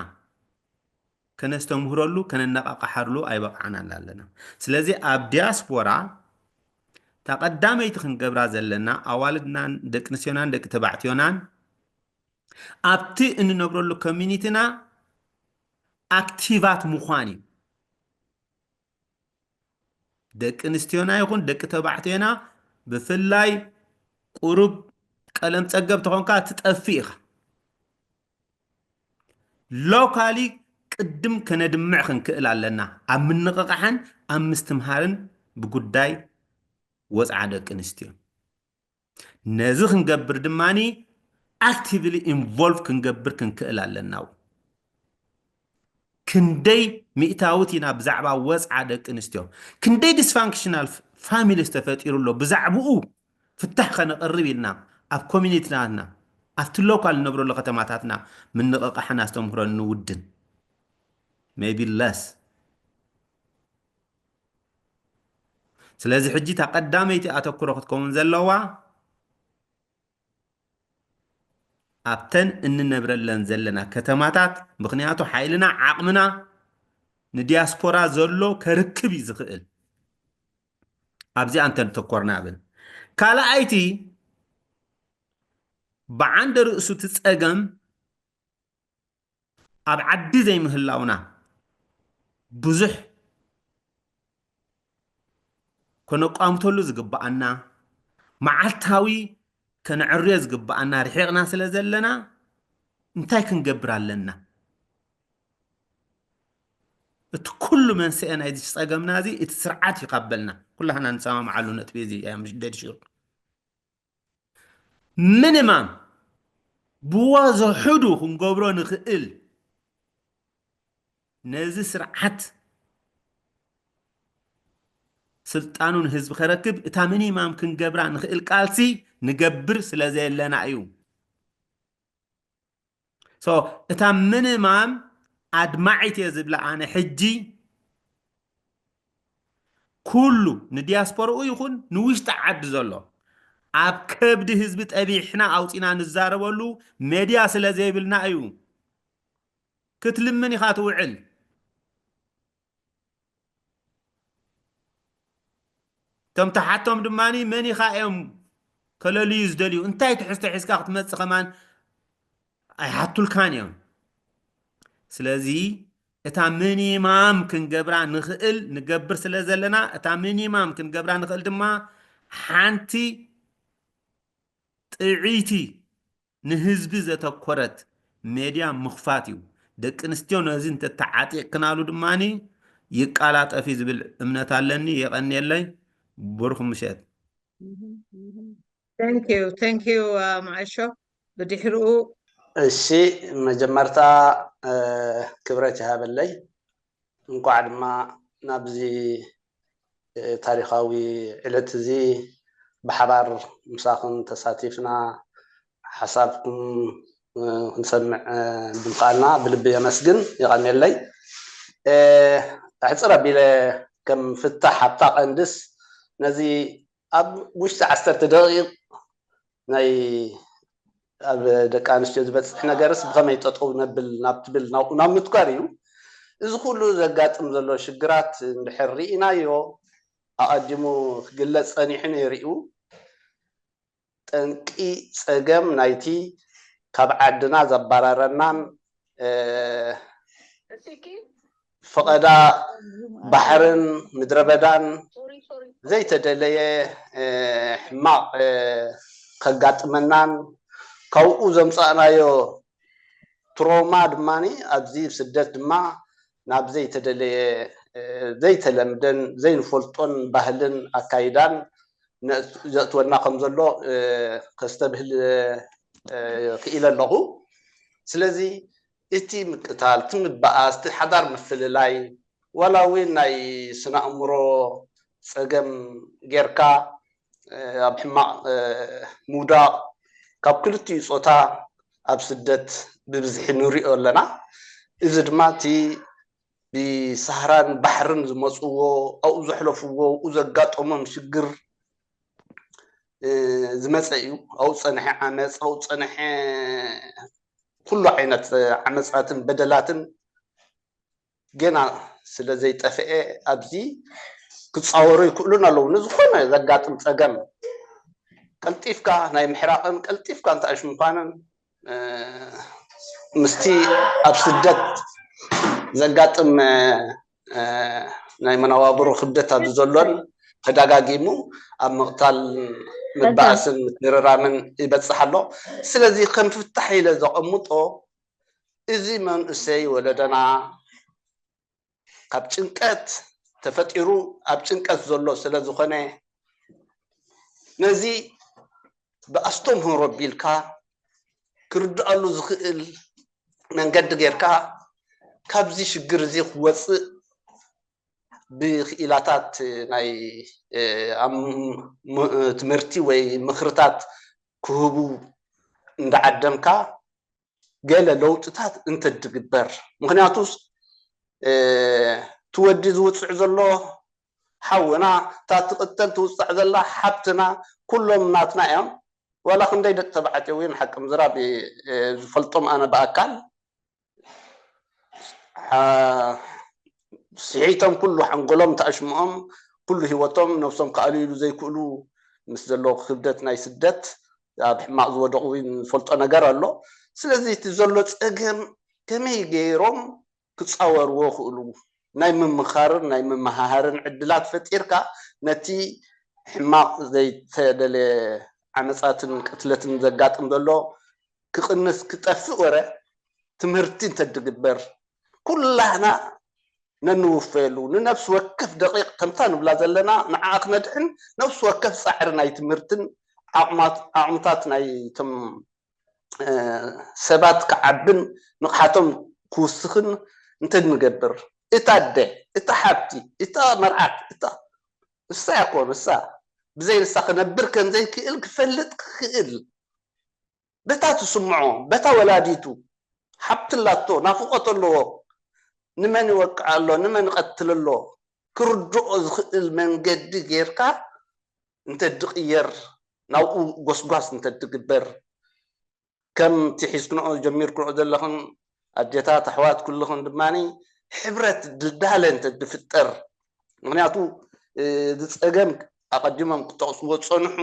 ከነስተምህረሉ፣ ከነነቓቕሓሉ ኣይበቕዓናን ኣለና። ስለዚ ኣብ ዲያስፖራ እታ ቀዳመይቲ ክንገብራ ዘለና፣ ኣዋልድናን ደቂ ኣንስትዮናን ደቂ ተባዕትዮናን ኣብቲ እንነብረሉ ኮሚኒቲና ኣክቲቫት ምዃን እዩ። ደቂ ኣንስትዮና ይኹን ደቂ ተባዕትዮና፣ ብፍላይ ቁሩብ ቀለም ጸገብ ተኾንካ ትጠፍእ ኢኻ። ሎካሊ ቅድም ከነድምዕ ክንክእል ኣለና፣ ኣብ ምንቕቓሕን ኣብ ምስትምሃርን ብጉዳይ ወጽዓ ደቂ ኣንስትዮ። ነዚ ክንገብር ድማኒ ኣክቲቭሊ ኢንቮልቭ ክንገብር ክንክእል ኣለና። ክንደይ ሚእታዊት ኢና ብዛዕባ ወጽዓ ደቂ ኣንስትዮ፣ ክንደይ ዲስፋንክሽናል ፋሚሊስ ተፈጢሩ ኣሎ፣ ብዛዕባኡ ፍታሕ ከነቕርብ ኢልና ኣብ ኮሚኒቲታትና፣ ኣብቲ ሎካል ንነብረሉ ከተማታትና ምንቕቓሕን ኣስተምህሮን ንውድን። ሜቢ ለስ። ስለዚ ሕጂ እታ ቀዳመይቲ ኣተኩሮ ክትከውን ዘለዋ ኣብተን እንነብረለን ዘለና ከተማታት፣ ምኽንያቱ ሓይልና ዓቕምና ንዲያስፖራ ዘሎ ከርክብ እዩ ዝኽእል። ኣብዚኣ እንተተኮርና እብል። ካልኣይቲ ብዓንደ ርእሱ እቲ ጸገም ኣብ ዓዲ ዘይምህላውና ብዙሕ ከነቋምተሉ ዝግብኣና፣ መዓልታዊ ከነዕርዮ ዝግብኣና ርሒቕና ስለ ዘለና እንታይ ክንገብር ኣለና? እቲ ኩሉ መንስኤ ናይዚ ጸገምና እዚ እቲ ስርዓት እዩ ካበልና ኩላህና ንሰማምዓሉ ነጥቢ እዚ እያ፣ ምሽ ደድሽር። ሚኒማም ብወዘሑዱ ክንገብሮ ንኽእል ነዚ ስርዓት ስልጣኑ ንህዝቢ ከረክብ እታ ሚኒማም ክንገብራ ንኽእል ቃልሲ ንገብር ስለ ዘየለና እዩ። ሶ እታ ሚኒማም ኣድማዒት እየ ዝብላ ኣነ ሕጂ ኩሉ ንዲያስፖራኡ ይኹን ንውሽጢ ዓዲ ዘሎ ኣብ ከብዲ ህዝቢ ጠቢሕና ኣውፂና ንዛረበሉ ሜድያ ስለ ዘይብልና እዩ። ክትልምን ኢኻ ትውዕል። እቶም ተሓቶም ድማ መን ኢኻ እዮም ከለልዩ ዝደልዩ? እንታይ ትሕዝቶ ሒዝካ ክትመጽእ ከማን ኣይሓቱልካን እዮም። ስለዚ እታ ሚኒማም ክንገብራ ንኽእል ንገብር ስለ ዘለና፣ እታ ሚኒማም ክንገብራ ንኽእል ድማ ሓንቲ ጥዕይቲ ንህዝቢ ዘተኮረት ሜድያ ምኽፋት እዩ። ደቂ ኣንስትዮ ነዚ እንተተዓጢቕክናሉ ድማ ይቃላጠፍ እዩ ዝብል እምነት ኣለኒ። የቐንየለይ። ብሩኽ ምሸት። Thank you, thank you, uh, ማእሾ። ብድሕሪኡ እሺ፣ መጀመርታ እ፣ ክብረት ይሃበለይ። እንኳዕ ድማ ናብዚ እ፣ ታሪኻዊ ዕለት እዚ ብሓባር ምሳኹም ተሳቲፍና ሓሳብኩም እ፣ ክንሰምዕ እ፣ ብምኽኣልና ብልቢ የመስግን። የቐንየለይ። እ፣ ኣሕፅር ኣቢለ ከም ፍታሕ ኣብታ ቀንድስ ነዚ ኣብ ውሽጢ ዓሰርተ ደቂቕ ናይ ኣብ ደቂ ኣንስትዮ ዝበፅሕ ነገርስ ብኸመይ ጠጠው ነብል ናብ ትብል ናብኡ ናብ ምትኳር እዩ። እዚ ኩሉ ዘጋጥም ዘሎ ሽግራት እንድሕር ርኢናዮ ኣቐዲሙ ክግለፅ ፀኒሑ ነይሩ እዩ። ጠንቂ ፀገም ናይቲ ካብ ዓድና ዘባረረናን እ፣ ፈቐዳ ባሕርን ምድረ በዳን ዘይተደለየ እ፣ ሕማቕ እ፣ ከጋጥመናን ካብኡ ዘምፃእናዮ ትሮማ ድማ ኣብዚ ስደት ድማ ናብ ዘይተደለየ እ፣ ዘይተለምደን ዘይንፈልጦን ባህልን ኣካይዳን ዘእትወና ከም ዘሎ ከስተብህል ክኢለ ኣለኹ። ስለዚ እቲ ምቅታል፣ እቲ ምበኣስ፣ እቲ ሓዳር ምፍልላይ፣ ዋላ እውን ናይ ስነ ኣእምሮ ፀገም ጌርካ ኣብ ሕማቕ ምውዳቕ ካብ ክልቲኡ ፆታ ኣብ ስደት ብብዝሒ ንሪኦ ኣለና። እዚ ድማ እቲ ብሳህራን ባሕርን ዝመፅዎ ኣብኡ ዘሕለፍዎ ኣብኡ ዘጋጠሞም ሽግር ዝመፀ እዩ። ኣብኡ ፀንሐ ዓመፅ፣ ኣብኡ ፀንሐ ኩሉ ዓይነት ዓመፃትን በደላትን ገና ስለ ዘይጠፍአ ኣብዚ ክፃወሩ ይክእሉን ኣለዉ። ንዝኾነ ዘጋጥም ፀገም ቀልጢፍካ ናይ ምሕራቕን ቀልጢፍካ እንተኣሽ ምዃንን ምስቲ ኣብ ስደት ዘጋጥም ናይ መነባብሮ ክብደት ኣብዚ ዘሎን ተደጋጊሙ ኣብ ምቕታል ምባእስን ምትርራምን ይበፅሕ ኣሎ። ስለዚ ከም ፍታሕ ኢለ ዘቐምጦ እዚ መንእሰይ ወለደና ካብ ጭንቀት ተፈጢሩ ኣብ ጭንቀት ዘሎ ስለ ዝኾነ ነዚ ብኣስተምህሮ ቢልካ ክርድኣሉ ዝኽእል መንገዲ ጌርካ ካብዚ ሽግር እዚ ክወፅእ ብክኢላታት ናይ ትምህርቲ ወይ ምኽርታት ክህቡ እንዳዓደምካ ገለ ለውጥታት እንተትግበር። ምኽንያቱስ እቲ ወዲ ዝውፅዕ ዘሎ ሓውና፣ እታ ትቕተል ትውፃዕ ዘላ ሓብትና ኩሎም ናትና እዮም። ዋላ ክንደይ ደቂ ተባዕትዮ እውን ሓቂ ምዝራብ ዝፈልጦም ኣነ ብኣካል ስሒቶም ኩሉ ሓንጎሎም ተኣሽምኦም ኩሉ ህይወቶም ነብሶም ክኣልይሉ ዘይክእሉ ምስ ዘለዎ ክብደት ናይ ስደት ኣብ ሕማቕ ዝወደቑ እውን ዝፈልጦ ነገር ኣሎ። ስለዚ እቲ ዘሎ ፀገም ከመይ ገይሮም ክፃወርዎ ክእሉ ናይ ምምኻርን ናይ ምምሃሃርን ዕድላት ፈጢርካ ነቲ ሕማቕ ዘይተደለ ዓመፃትን ቅትለትን ዘጋጥም ዘሎ ክቕንስ ክጠፍእ ወረ ትምህርቲ እንተትግበር ኩላህና ነንውፈየሉ ንነፍሲ ወከፍ ደቂቕ ከምታ ንብላ ዘለና ንዓኣ ክነድሕን ነፍሲ ወከፍ ፃዕሪ ናይ ትምህርትን ዓቕማት ዓቕምታት ናይቶም ሰባት ክዓብን ንቕሓቶም ክውስኽን እንተንገብር እታ ኣደ እታ ሓብቲ እታ መርዓት እታ እሳ እኮ ንሳ ብዘይ ንሳ ክነብር ከም ዘይክእል ክፈልጥ ክኽእል በታ ትስምዖ በታ ወላዲቱ ሓብቲ ኣላቶ ናፍቖት ኣለዎ ንመን ይወቅዕ ኣሎ ንመን ይቐትል ኣሎ ክርድኦ ዝኽእል መንገዲ ጌርካ እንተድቕየር ናብኡ ጎስጓስ እንተድግበር ከም እቲ ሒዝክንኦ ጀሚርክንኦ ዘለኽን ኣዴታት ኣሕዋት ኩልኽን ድማ ሕብረት ድልዳለ እንተድፍጠር ምክንያቱ እዚ ፀገም ኣቐዲሞም ክጠቕስዎ ዝፀንሑ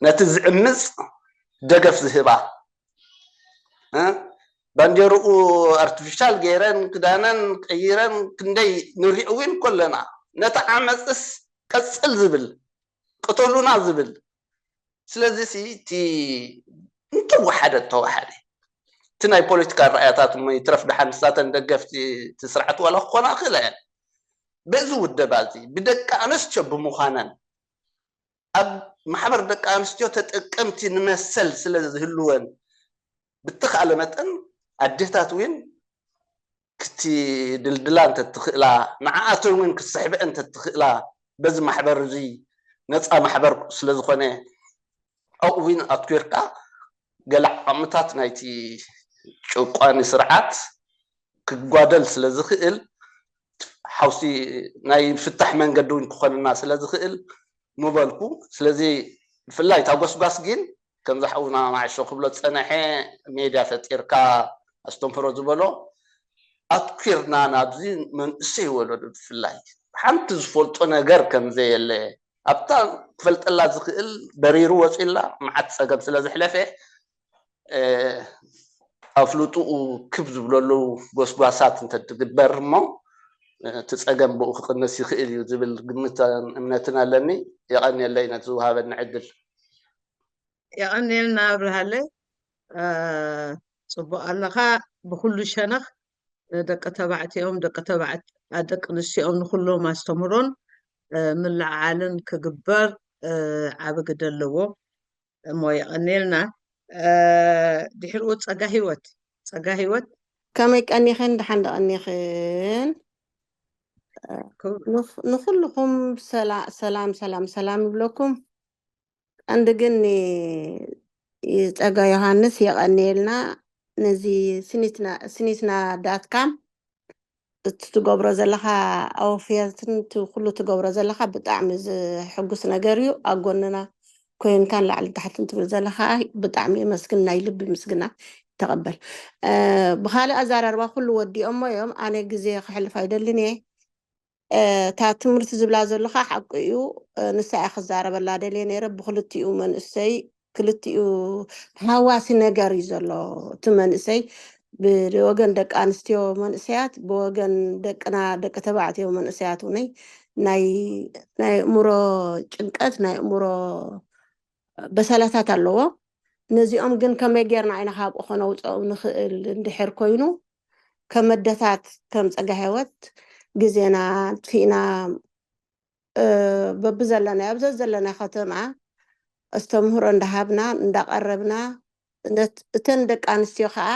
ነቲ ዝዕምፅ ደገፍ ዝህባ ባንዴርኡ ኣርቲፊሻል ገይረን ክዳነን ቀይረን ክንደይ ንሪኦ እውን ከለና ነቲ ዓመፅስ ቀፅል ዝብል ቅተሉና ዝብል ስለዚ እቲ እንተወሓደ ተወሓደ እቲ ናይ ፖለቲካ ራእያታት እሞ ይትረፍ ደሓን ንሳተን ደገፍቲ እቲ ስርዓት ዋላ ክኾና ክእላ እየን በዚ ውደባ እዚ ብደቂ ኣነስትዮ ብምዃነን ኣብ ማሕበር ደቂ ኣንስትዮ ተጠቀምቲ ንመሰል ስለ ዝህልወን ብተኻእለ መጠን ኣዴታት እውን ክትድልድላ እንተትኽእላ ንዓኣተን እውን ክስሕበ እንተትኽእላ በዚ ማሕበር እዚ ነፃ ማሕበር ስለ ዝኾነ ኣብኡ እውን ኣትኩርካ ገለ ዓቕምታት ናይቲ ጨቋኒ ስርዓት ክጓደል ስለ ዝኽእል ሓውሲ ናይ ፍታሕ መንገዲ እውን ክኾንና ስለ ዝኽእል ምበልኩ ስለዚ ብፍላይ እታ ጎስጓስ ግን ከምዚ ሓውና ማዕሾ ክብሎ ዝፀነሐ ሜድያ ፈጢርካ ኣስተምህሮ ዝበሎ ኣትኪርና ናብዚ መንእሰይ ወለዶ ብፍላይ ሓንቲ ዝፈልጦ ነገር ከም ዘየለ ኣብታ ክፈልጠላ ዝኽእል በሪሩ ወፂላ መዓት ፀገም ስለ ዘሕለፈ ኣፍልጥኡ ክብ ዝብለሉ ጎስጓሳት እንተትግበር እሞ እቲ ፀገም ብኡ ክቕንስ ይኽእል እዩ ዝብል ግምትን እምነትን ኣለኒ። የቐንየለይ ነቲ ዝወሃበኒ ዕድል። የቐንየልና ኣብርሃለይ። ፅቡቕ ኣለኻ። ብኩሉ ሸነኽ ንደቂ ተባዕትኦም ደቂ ተባዕት ደቂ ኣንስትዮኦም ንኩሎም ኣስተምሮን ምልዕዓልን ክግበር ዓቢ ግደ ኣለዎ። እሞ የቐንየልና። ድሕርኡ ጸጋ ህይወት፣ ጸጋ ህይወት። ከመይ ቀኒኽን? ደሓን ደቐኒኽን? ንኹልኹም ሰላም ሰላም ሰላም ይብለኩም። ቀንዲ ግን ጸጋ ዮሃንስ የቐንየልና። ነዚ ስኒትና ዳትካም እቲ ትገብሮ ዘለኻ ኣወፍያትን እቲ ኩሉ ትገብሮ ዘለኻ ብጣዕሚ ዝሕጉስ ነገር እዩ። ኣብ ጎንና ኮይንካ ንላዕሊ ታሕትን ትብል ዘለኻ ብጣዕሚ የመስግን። ናይ ልቢ ምስግና ተቐበል። ብኻልእ ኣዛራርባ ኩሉ ወዲኦሞ እዮም። ኣነ ግዜ ክሕልፍ ኣይደልን እየ። እታ ትምህርቲ ዝብላ ዘለኻ ሓቂ እዩ። ንሳ እያ ክዛረበላ ደልየ ነይረ። ብክልቲኡ መንእሰይ ክልቲኡ ሃዋሲ ነገር እዩ ዘሎ። እቲ መንእሰይ ብወገን ደቂ ኣንስትዮ መንእሰያት፣ ብወገን ደቅና ደቂ ተባዕትዮ መንእሰያት እውነይ ናይ ናይ ኣእምሮ ጭንቀት ናይ ኣእምሮ በሰላታት ኣለዎ። ነዚኦም ግን ከመይ ጌርና ኢና ካብኡ ከነውፅኦም ንኽእል እንድሕር ኮይኑ ከመደታት ከም ጸጋ ህይወት ግዜና ኣጥፊእና በብዘለናዮ ኣብ ዘዘለና ከተማ ኣስተምህሮ እንዳሃብና እንዳቐረብና እተን ደቂ ኣንስትዮ ከዓ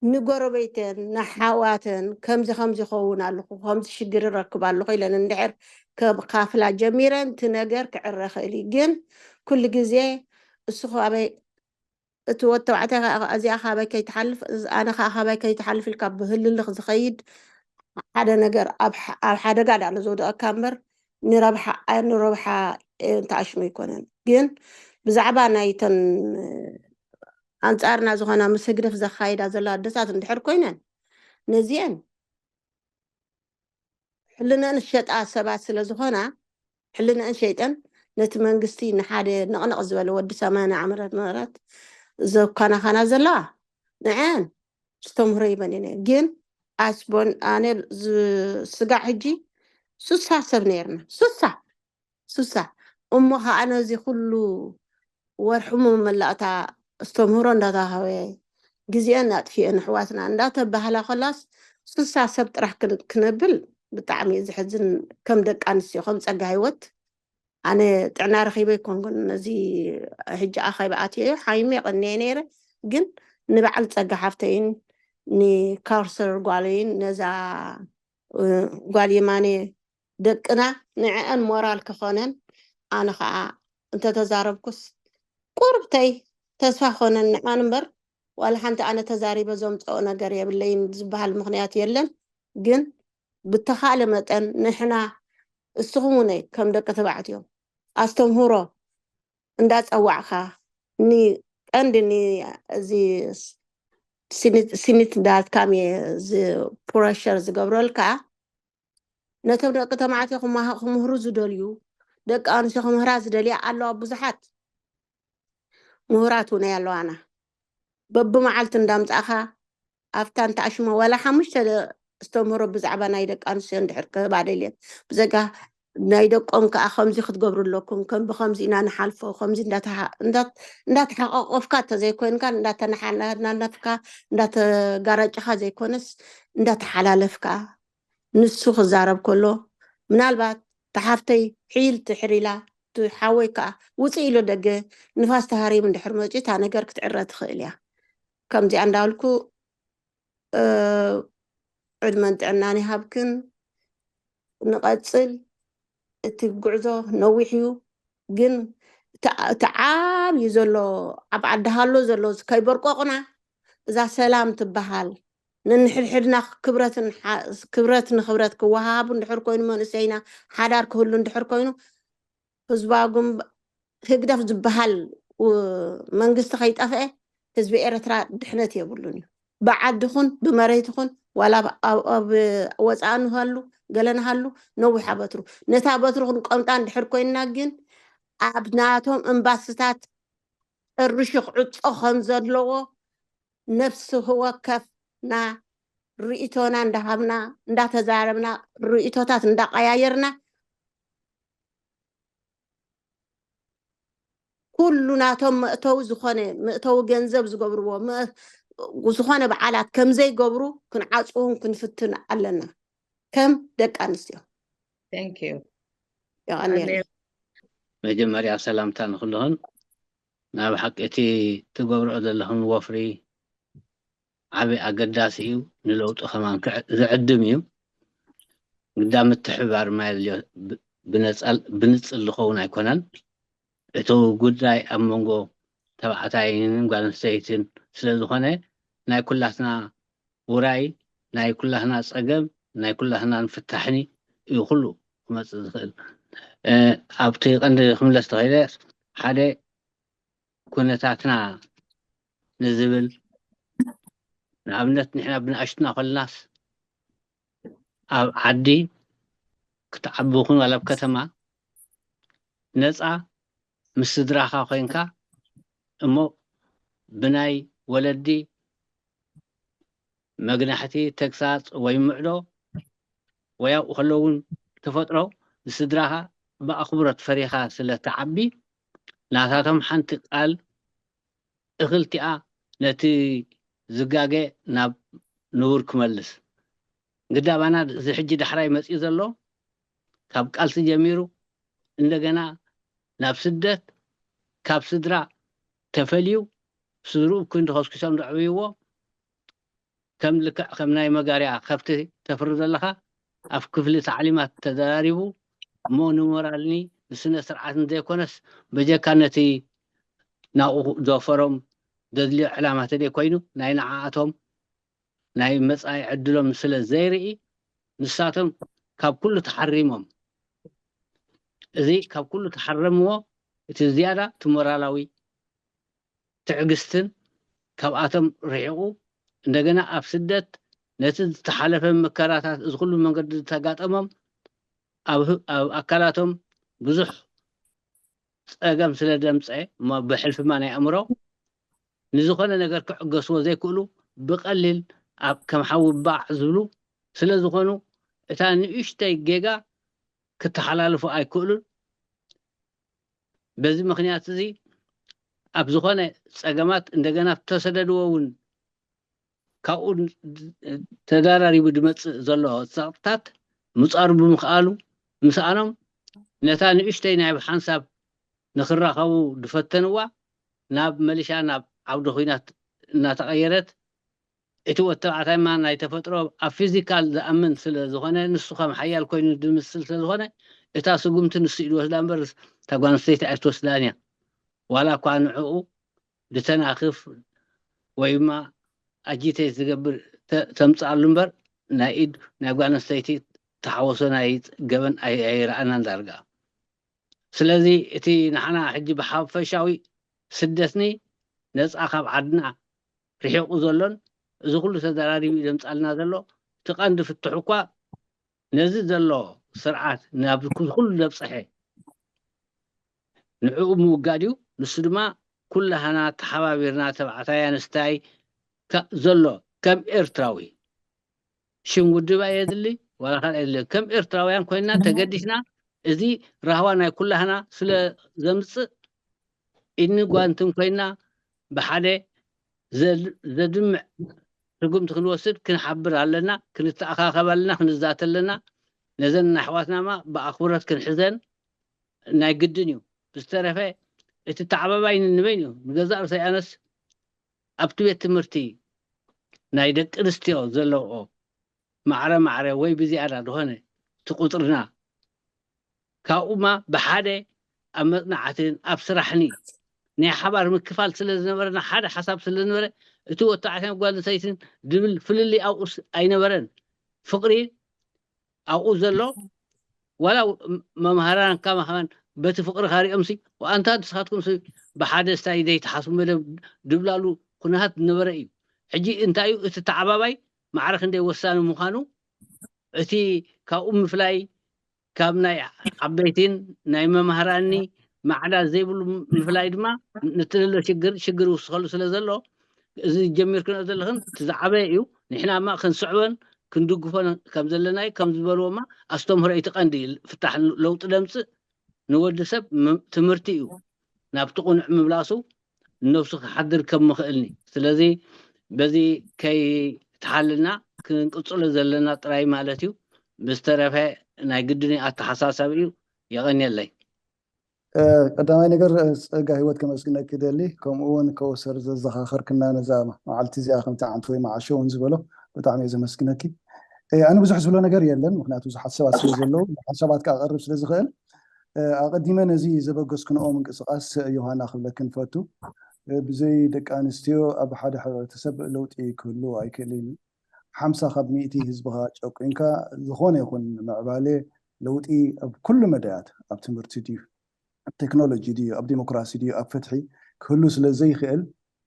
ንጎረቤተን ንሓዋተን ከምዚ ከምዚ ይኸውን ኣለኹ ከምዚ ሽግር ይረክብ ኣለኹ ኢለን እንድሕር ከካፍላ ጀሚረን እቲ ነገር ክዕረ ክእል እዩ። ግን ኩሉ ግዜ እሱ ኣበይ እቲ ወዲ ተባዕታይ እዚኣ ካባይ ከይትሓልፍ ኣነ ከዓ ካባይ ከይትሓልፍ ኢልካ ብህልልኽ ዝኸይድ ሓደ ነገር ኣብ ሓደጋ ዳሎ ዘውደቐካ እምበር ንረብሓ ንረብሓ ተኣሽሙ ኣይኮነን። ግን ብዛዕባ ናይተን ኣንፃርና ዝኾና ምስ ህግደፍ ዘካይዳ ዘላ ኣደታት እንድሕር ኮይነን ነዚአን ሕልነን ዝሸጣ ሰባት ስለ ዝኾና ሕልነን ሸይጠን ነቲ መንግስቲ ንሓደ ነቕነቕ ዝበለ ወዲ ሰማንያ ዓመት ምህረት ዘኳናኻና ዘለዋ ንዐን ዝተምህሮ ይበን እየ ግን ኣስቦን ኣነ ስጋዕ ሕጂ ሱሳ ሰብ ነይርና ሱሳ ሱሳ እሞ ከዓ ነዚ ኩሉ ወርሑ መመላእታ ኣስተምህሮ እንዳተሃበ ግዜአን ኣጥፊአን ኣሕዋትና እንዳተባህላ ከላስ ስሳ ሰብ ጥራሕ ክነብል ብጣዕሚ እዩ ዝሕዝን። ከም ደቂ ኣንስትዮ ከም ፀጋ ህይወት ኣነ ጥዕና ረኺበ ኣይኮንኩን ነዚ ሕጂ ኣኸይበ ኣትዮ ሓይሚ የቐንየ ነይረ ግን ንበዓል ፀጋ ሓፍተይን ንካውሰር ጓለይን ነዛ ጓል የማነ ደቅና ንዕአን ሞራል ክኾነን ኣነ ከዓ እንተተዛረብኩስ ቁርብተይ ተስፋ ኮነን ንዓን እምበር ዋላ ሓንቲ ኣነ ተዛሪበ ዘምፅኦ ነገር የብለይን ዝበሃል ምክንያት የለን። ግን ብተኻእለ መጠን ንሕና እስኹም ውነ ከም ደቂ ተባዕትዮ ኣስተምህሮ እንዳፀዋዕካ ንቀንዲ እዚ ሲኒት ዳትካም ፕረሸር ዝገብረልካ ነቶም ደቂ ተባዕትዮ ክምህሩ ዝደልዩ ደቂ ኣንስትዮ ክምህራ ዝደልያ ኣለዋ ብዙሓት ምሁራት እውን ኣለዋና በብመዓልቲ እንዳምፃእካ ኣብታ እንተኣሽሞ ዋላ ሓሙሽተ ኣስተምህሮ ብዛዕባ ናይ ደቂ ኣንስትዮ እንድሕር ክህባ ደልየን ብዘጋ ናይ ደቆም ከዓ ከምዚ ክትገብሩ ኣለኩም ከም ብከምዚ ኢና ንሓልፎ ከምዚ እንዳተሓቆቆፍካ ተዘይኮይንካ እንዳተናሓናፍካ እንዳተጋረጭካ ዘይኮነስ እንዳተሓላለፍካ ንሱ ክዛረብ ከሎ ምናልባት ተሓፍተይ ሒል ትሕር ኢላ ሓወይ ከዓ ውፅእ ኢሎ ደገ ንፋስ ተሃሪም እንድሕር መፂ እታ ነገር ክትዕረ ትኽእል እያ። ከምዚኣ እንዳበልኩ ዕድመን ጥዕናን ይሃብክን። ንቐፅል። እቲ ጉዕዞ ነዊሕ እዩ፣ ግን እቲ ዓብዪ ዘሎ ኣብ ዓዲ ሃሎ ዘሎ ከይበርቆቕና እዛ ሰላም ትበሃል ነንሕድሕድና ክብረት ንክብረት ክወሃሃቡ እንድሕር ኮይኑ መንእሰይና ሓዳር ክህሉ እንድሕር ኮይኑ ህዝባዊ ግንባር ህግደፍ ዝበሃል መንግስቲ ከይጠፍአ ህዝቢ ኤርትራ ድሕነት የብሉን እዩ። ብዓዲ ኹን ብመሬት ኹን ዋላ ኣብ ወፃኢ ንሃሉ ገለ ንሃሉ ነዊሓ በትሩ ነታ በትሩ ክንቆምጣ እንድሕር ኮይንና ግን ኣብ ናቶም እምባስታት ጥርሹ ክዕፆ ከም ዘለዎ ነፍሲ ወከፍና ርእቶና እንዳሃብና እንዳተዛረብና ርእቶታት እንዳቀያየርና ኩሉ ናቶም መእተዊ ዝኾነ መእተዊ ገንዘብ ዝገብርዎ ዝኾነ በዓላት ከምዘይገብሩ ክንዓፅውን ክንፍትን ኣለና ከም ደቂ ኣንስትዮ። Thank you። የቐንየልና። መጀመርያ ሰላምታ ንክልኹን። ናብ ሓቂ እቲ ትገብርኦ ዘለኹን ወፍሪ ዓቢ ኣገዳሲ እዩ፣ ንለውጢ ከማን ክዕ- ዝዕድም እዩ። ግዳ ምትሕብባር ማይ ኣድልዮ ብ- ብነጻል- ብንጽል ዝኸውን ኣይኮነን። እቲ ጉዳይ ኣብ መንጎ ተባዕታይን ጓል ኣንስተይትን ስለ ዝኾነ ናይ ኩላትና ውራይ ናይ ኩላህና ጸገም ናይ ኩላህና ንፍታሕኒ እዩ ኩሉ ክመጽእ ዝኽእል። ኣብቲ ቀንዲ ክምለስ ተኸኢለ ሓደ ኩነታትና ንዝብል ንኣብነት ንሕና ብንኣሽትና ኮልናስ ኣብ ዓዲ ክትዓቢ ኹን ዋላ ኣብ ከተማ ነፃ ምስ ስድራኻ ኮይንካ እሞ ብናይ ወለዲ መግናሕቲ ተግሳፅ ወይ ምዕዶ ወይ ኣብኡ ከለውን ተፈጥሮ ንስድራኻ ብኣኽብሮት ፈሪኻ ስለ ትዓቢ ናታቶም ሓንቲ ቃል እኽልቲኣ ነቲ ዝጋገ ናብ ንቡር ክመልስ ግዳባና እዚ ሕጂ ዳሕራይ መፅኡ ዘሎ ካብ ቃልሲ ጀሚሩ እንደገና ናብ ስደት ካብ ስድራ ተፈልዩ ስድርኡ ክንዲ ከስኪሶም ዘዕብይዎ ከም ልክዕ ከም ናይ መጋርያ ከብቲ ተፍሪ ዘለኻ ኣብ ክፍሊ ታዕሊማት ተደራሪቡ እሞ ንሞራልኒ ንስነ ስርዓትን ዘይኮነስ በጀካ ነቲ ናብኡ ዘፈሮም ዘድልዮ ዕላማ ተደይ ኮይኑ ናይ ንዓኣቶም ናይ መጻኢ ዕድሎም ስለ ዘይርኢ ንሳቶም ካብ ኩሉ ተሓሪሞም እዚ ካብ ኩሉ ተሓረምዎ እቲ ዝያዳ እቲ ሞራላዊ ትዕግስትን ካብኣቶም ርሒቑ እንደገና ኣብ ስደት ነቲ ዝተሓለፈ መከራታት እዚ ኩሉ መንገዲ ዝተጋጠሞም ኣብ ኣካላቶም ብዙሕ ፀገም ስለ ደምፀ እሞ ብሕልፊማ ናይ ኣእምሮ ንዝኾነ ነገር ክዕገስዎ ዘይክእሉ ብቐሊል ኣብ ከም ሓዊ ባዕ ዝብሉ ስለ ዝኾኑ እታ ንእሽተይ ጌጋ ክተሓላልፉ ኣይክእሉን። በዚ ምኽንያት እዚ ኣብ ዝኾነ ፀገማት እንደገና ተሰደድዎ እውን ካብኡ ተዳራሪቡ ዝመፅእ ዘሎ ፀቕጥታት ምፃሩ ብምኽኣሉ ምስኣኖም ነታ ንእሽተይ ናይ ሓንሳብ ንክራኸቡ ዝፈተንዋ ናብ መሊሻ ናብ ዓውዲ ኹናት እናተቐየረት እቲ ወተባዕታይ ማ ናይ ተፈጥሮ ኣብ ፊዚካል ዝኣምን ስለ ዝኾነ ንሱ ከም ሓያል ኮይኑ ዝምስል ስለ ዝኾነ እታ ስጉምቲ ንሱ እዩ ዝወስዳ እምበር እታ ጓል ኣንስተይቲ ኣይትወስዳን እያ። ዋላ እኳ ንዕኡ ዝተናኽፍ ወይ ድማ ኣጂቴት ዝገብር ተምፅኣሉ እምበር ናይ ኢድ ናይ ጓል ኣንስተይቲ ተሓወሶ ናይ ገበን ኣይረኣናን ዳርጋ። ስለዚ እቲ ንሓና ሕጂ ብሓፈሻዊ ስደትኒ ነፃ ካብ ዓድና ርሒቑ ዘሎን እዚ ኩሉ ተደራሪቡ ደምፃልና ዘሎ እቲ ቀንዲ ፍትሑ እኳ ነዚ ዘሎ ስርዓት ናብ ኩሉ ዘብፀሐ ንዕኡ ምውጋድ እዩ። ንሱ ድማ ኩላህና ተሓባቢርና ተባዕታይ ኣንስታይ ዘሎ ከም ኤርትራዊ ሽም ውድብ ኣየድሊ ዋላ ካልእ የድሊ ከም ኤርትራውያን ኮይና ተገዲስና እዚ ራህዋ ናይ ኩላህና ስለ ዘምፅእ ኢድኒ ጓንትን ኮይና ብሓደ ዘድምዕ ስጉምቲ ክንወስድ ክንሓብር ኣለና፣ ክንተኣኻኸብ ኣለና፣ ክንዛተ ኣለና። ነዘን ኣሕዋትናማ ብኣኽብሮት ክንሕዘን ናይ ግድን እዩ። ብዝተረፈ እቲ ተዓባባይ ንንበይን እዩ። ንገዛእ ርእሰይ ኣነስ ኣብቲ ቤት ትምህርቲ ናይ ደቂ ኣንስትዮ ዘለዎ ማዕረ ማዕረ ወይ ብዝያዳ ዝኾነ እቲ ቁፅርና ካብኡማ ብሓደ ኣብ መፅናዕትን ኣብ ስራሕኒ ናይ ሓባር ምክፋል ስለ ዝነበረና ሓደ ሓሳብ ስለ ዝነበረ እቲ ወታዕትን ጓል ኣንስተይትን ድብል ፍልልይ ኣብኡስ ኣይነበረን። ፍቕሪ ኣብኡ ዘሎ ዋላ መምሃራን ካማኻን በቲ ፍቕሪ ካሪኦም ሲ ኣንታ ንስኻትኩም ሲ ብሓደ ስታይ ዘይትሓስቡ መደብ ድብላሉ ኩነታት ዝነበረ እዩ። ሕጂ እንታይ እዩ እቲ ተዓባባይ ማዕረ ክንደይ ወሳኒ ምዃኑ እቲ ካብኡ ምፍላይ ካብ ናይ ዓበይቲን ናይ መምሃራኒ ማዕዳ ዘይብሉ ምፍላይ ድማ ንትልሎ ሽግር ሽግር ይውስኸሉ ስለ ዘሎ እዚ ጀሚርክንኦ ዘለኽን እቲ ዝዓበየ እዩ። ንሕና ማ ክንስዕቦን ክንድግፎን ከም ዘለናይ ከም ዝበልዎማ ኣስተምህሮ እቲ ቀንዲ ፍታሕ ለውጢ ደምፅእ ንወዲ ሰብ ትምህርቲ እዩ ናብቲ ቁኑዕ ምምላሱ ነብሱ ክሓድር ከም ምኽእልኒ ስለዚ በዚ ከይተሓልና ክንቅፅሎ ዘለና ጥራይ ማለት እዩ። ብዝተረፈ ናይ ግድን ኣተሓሳሰብ እዩ። የቐንየለይ። ቀዳማይ ነገር ጸጋ ህይወት ከመስግነኪ ደሊ፣ ከምኡ እውን ከወሰር ዘዘኻኸርክና ነዛ መዓልቲ እዚኣ ከምቲ ዓንተ ወይ መዓሾ እውን ዝበሎ ብጣዕሚ እየ ዘመስግነኪ። ኣነ ብዙሕ ዝብሎ ነገር የለን፣ ምክንያቱ ብዙሓት ሰባት ስለ ዘለዉ ሓሳባት ክቐርብ ስለ ዝኽእል ኣቐዲመ ነዚ ዘበገስክንኦ ምንቅስቃስ ዮሃና ክብለክን ፈቱ። ብዘይ ደቂ ኣንስትዮ ኣብ ሓደ ሕብረተሰብ ለውጢ ክህሉ ኣይክእልን። ሓምሳ ካብ ሚእቲ ህዝብኻ ጨቁንካ ዝኾነ ይኹን ምዕባለ ለውጢ ኣብ ኩሉ መዳያት ኣብ ትምህርቲ ድዩ ኣብ ቴክኖሎጂ ድዩ ኣብ ዲሞክራሲ ድዩ ኣብ ፍትሒ ክህሉ ስለ ዘይኽእል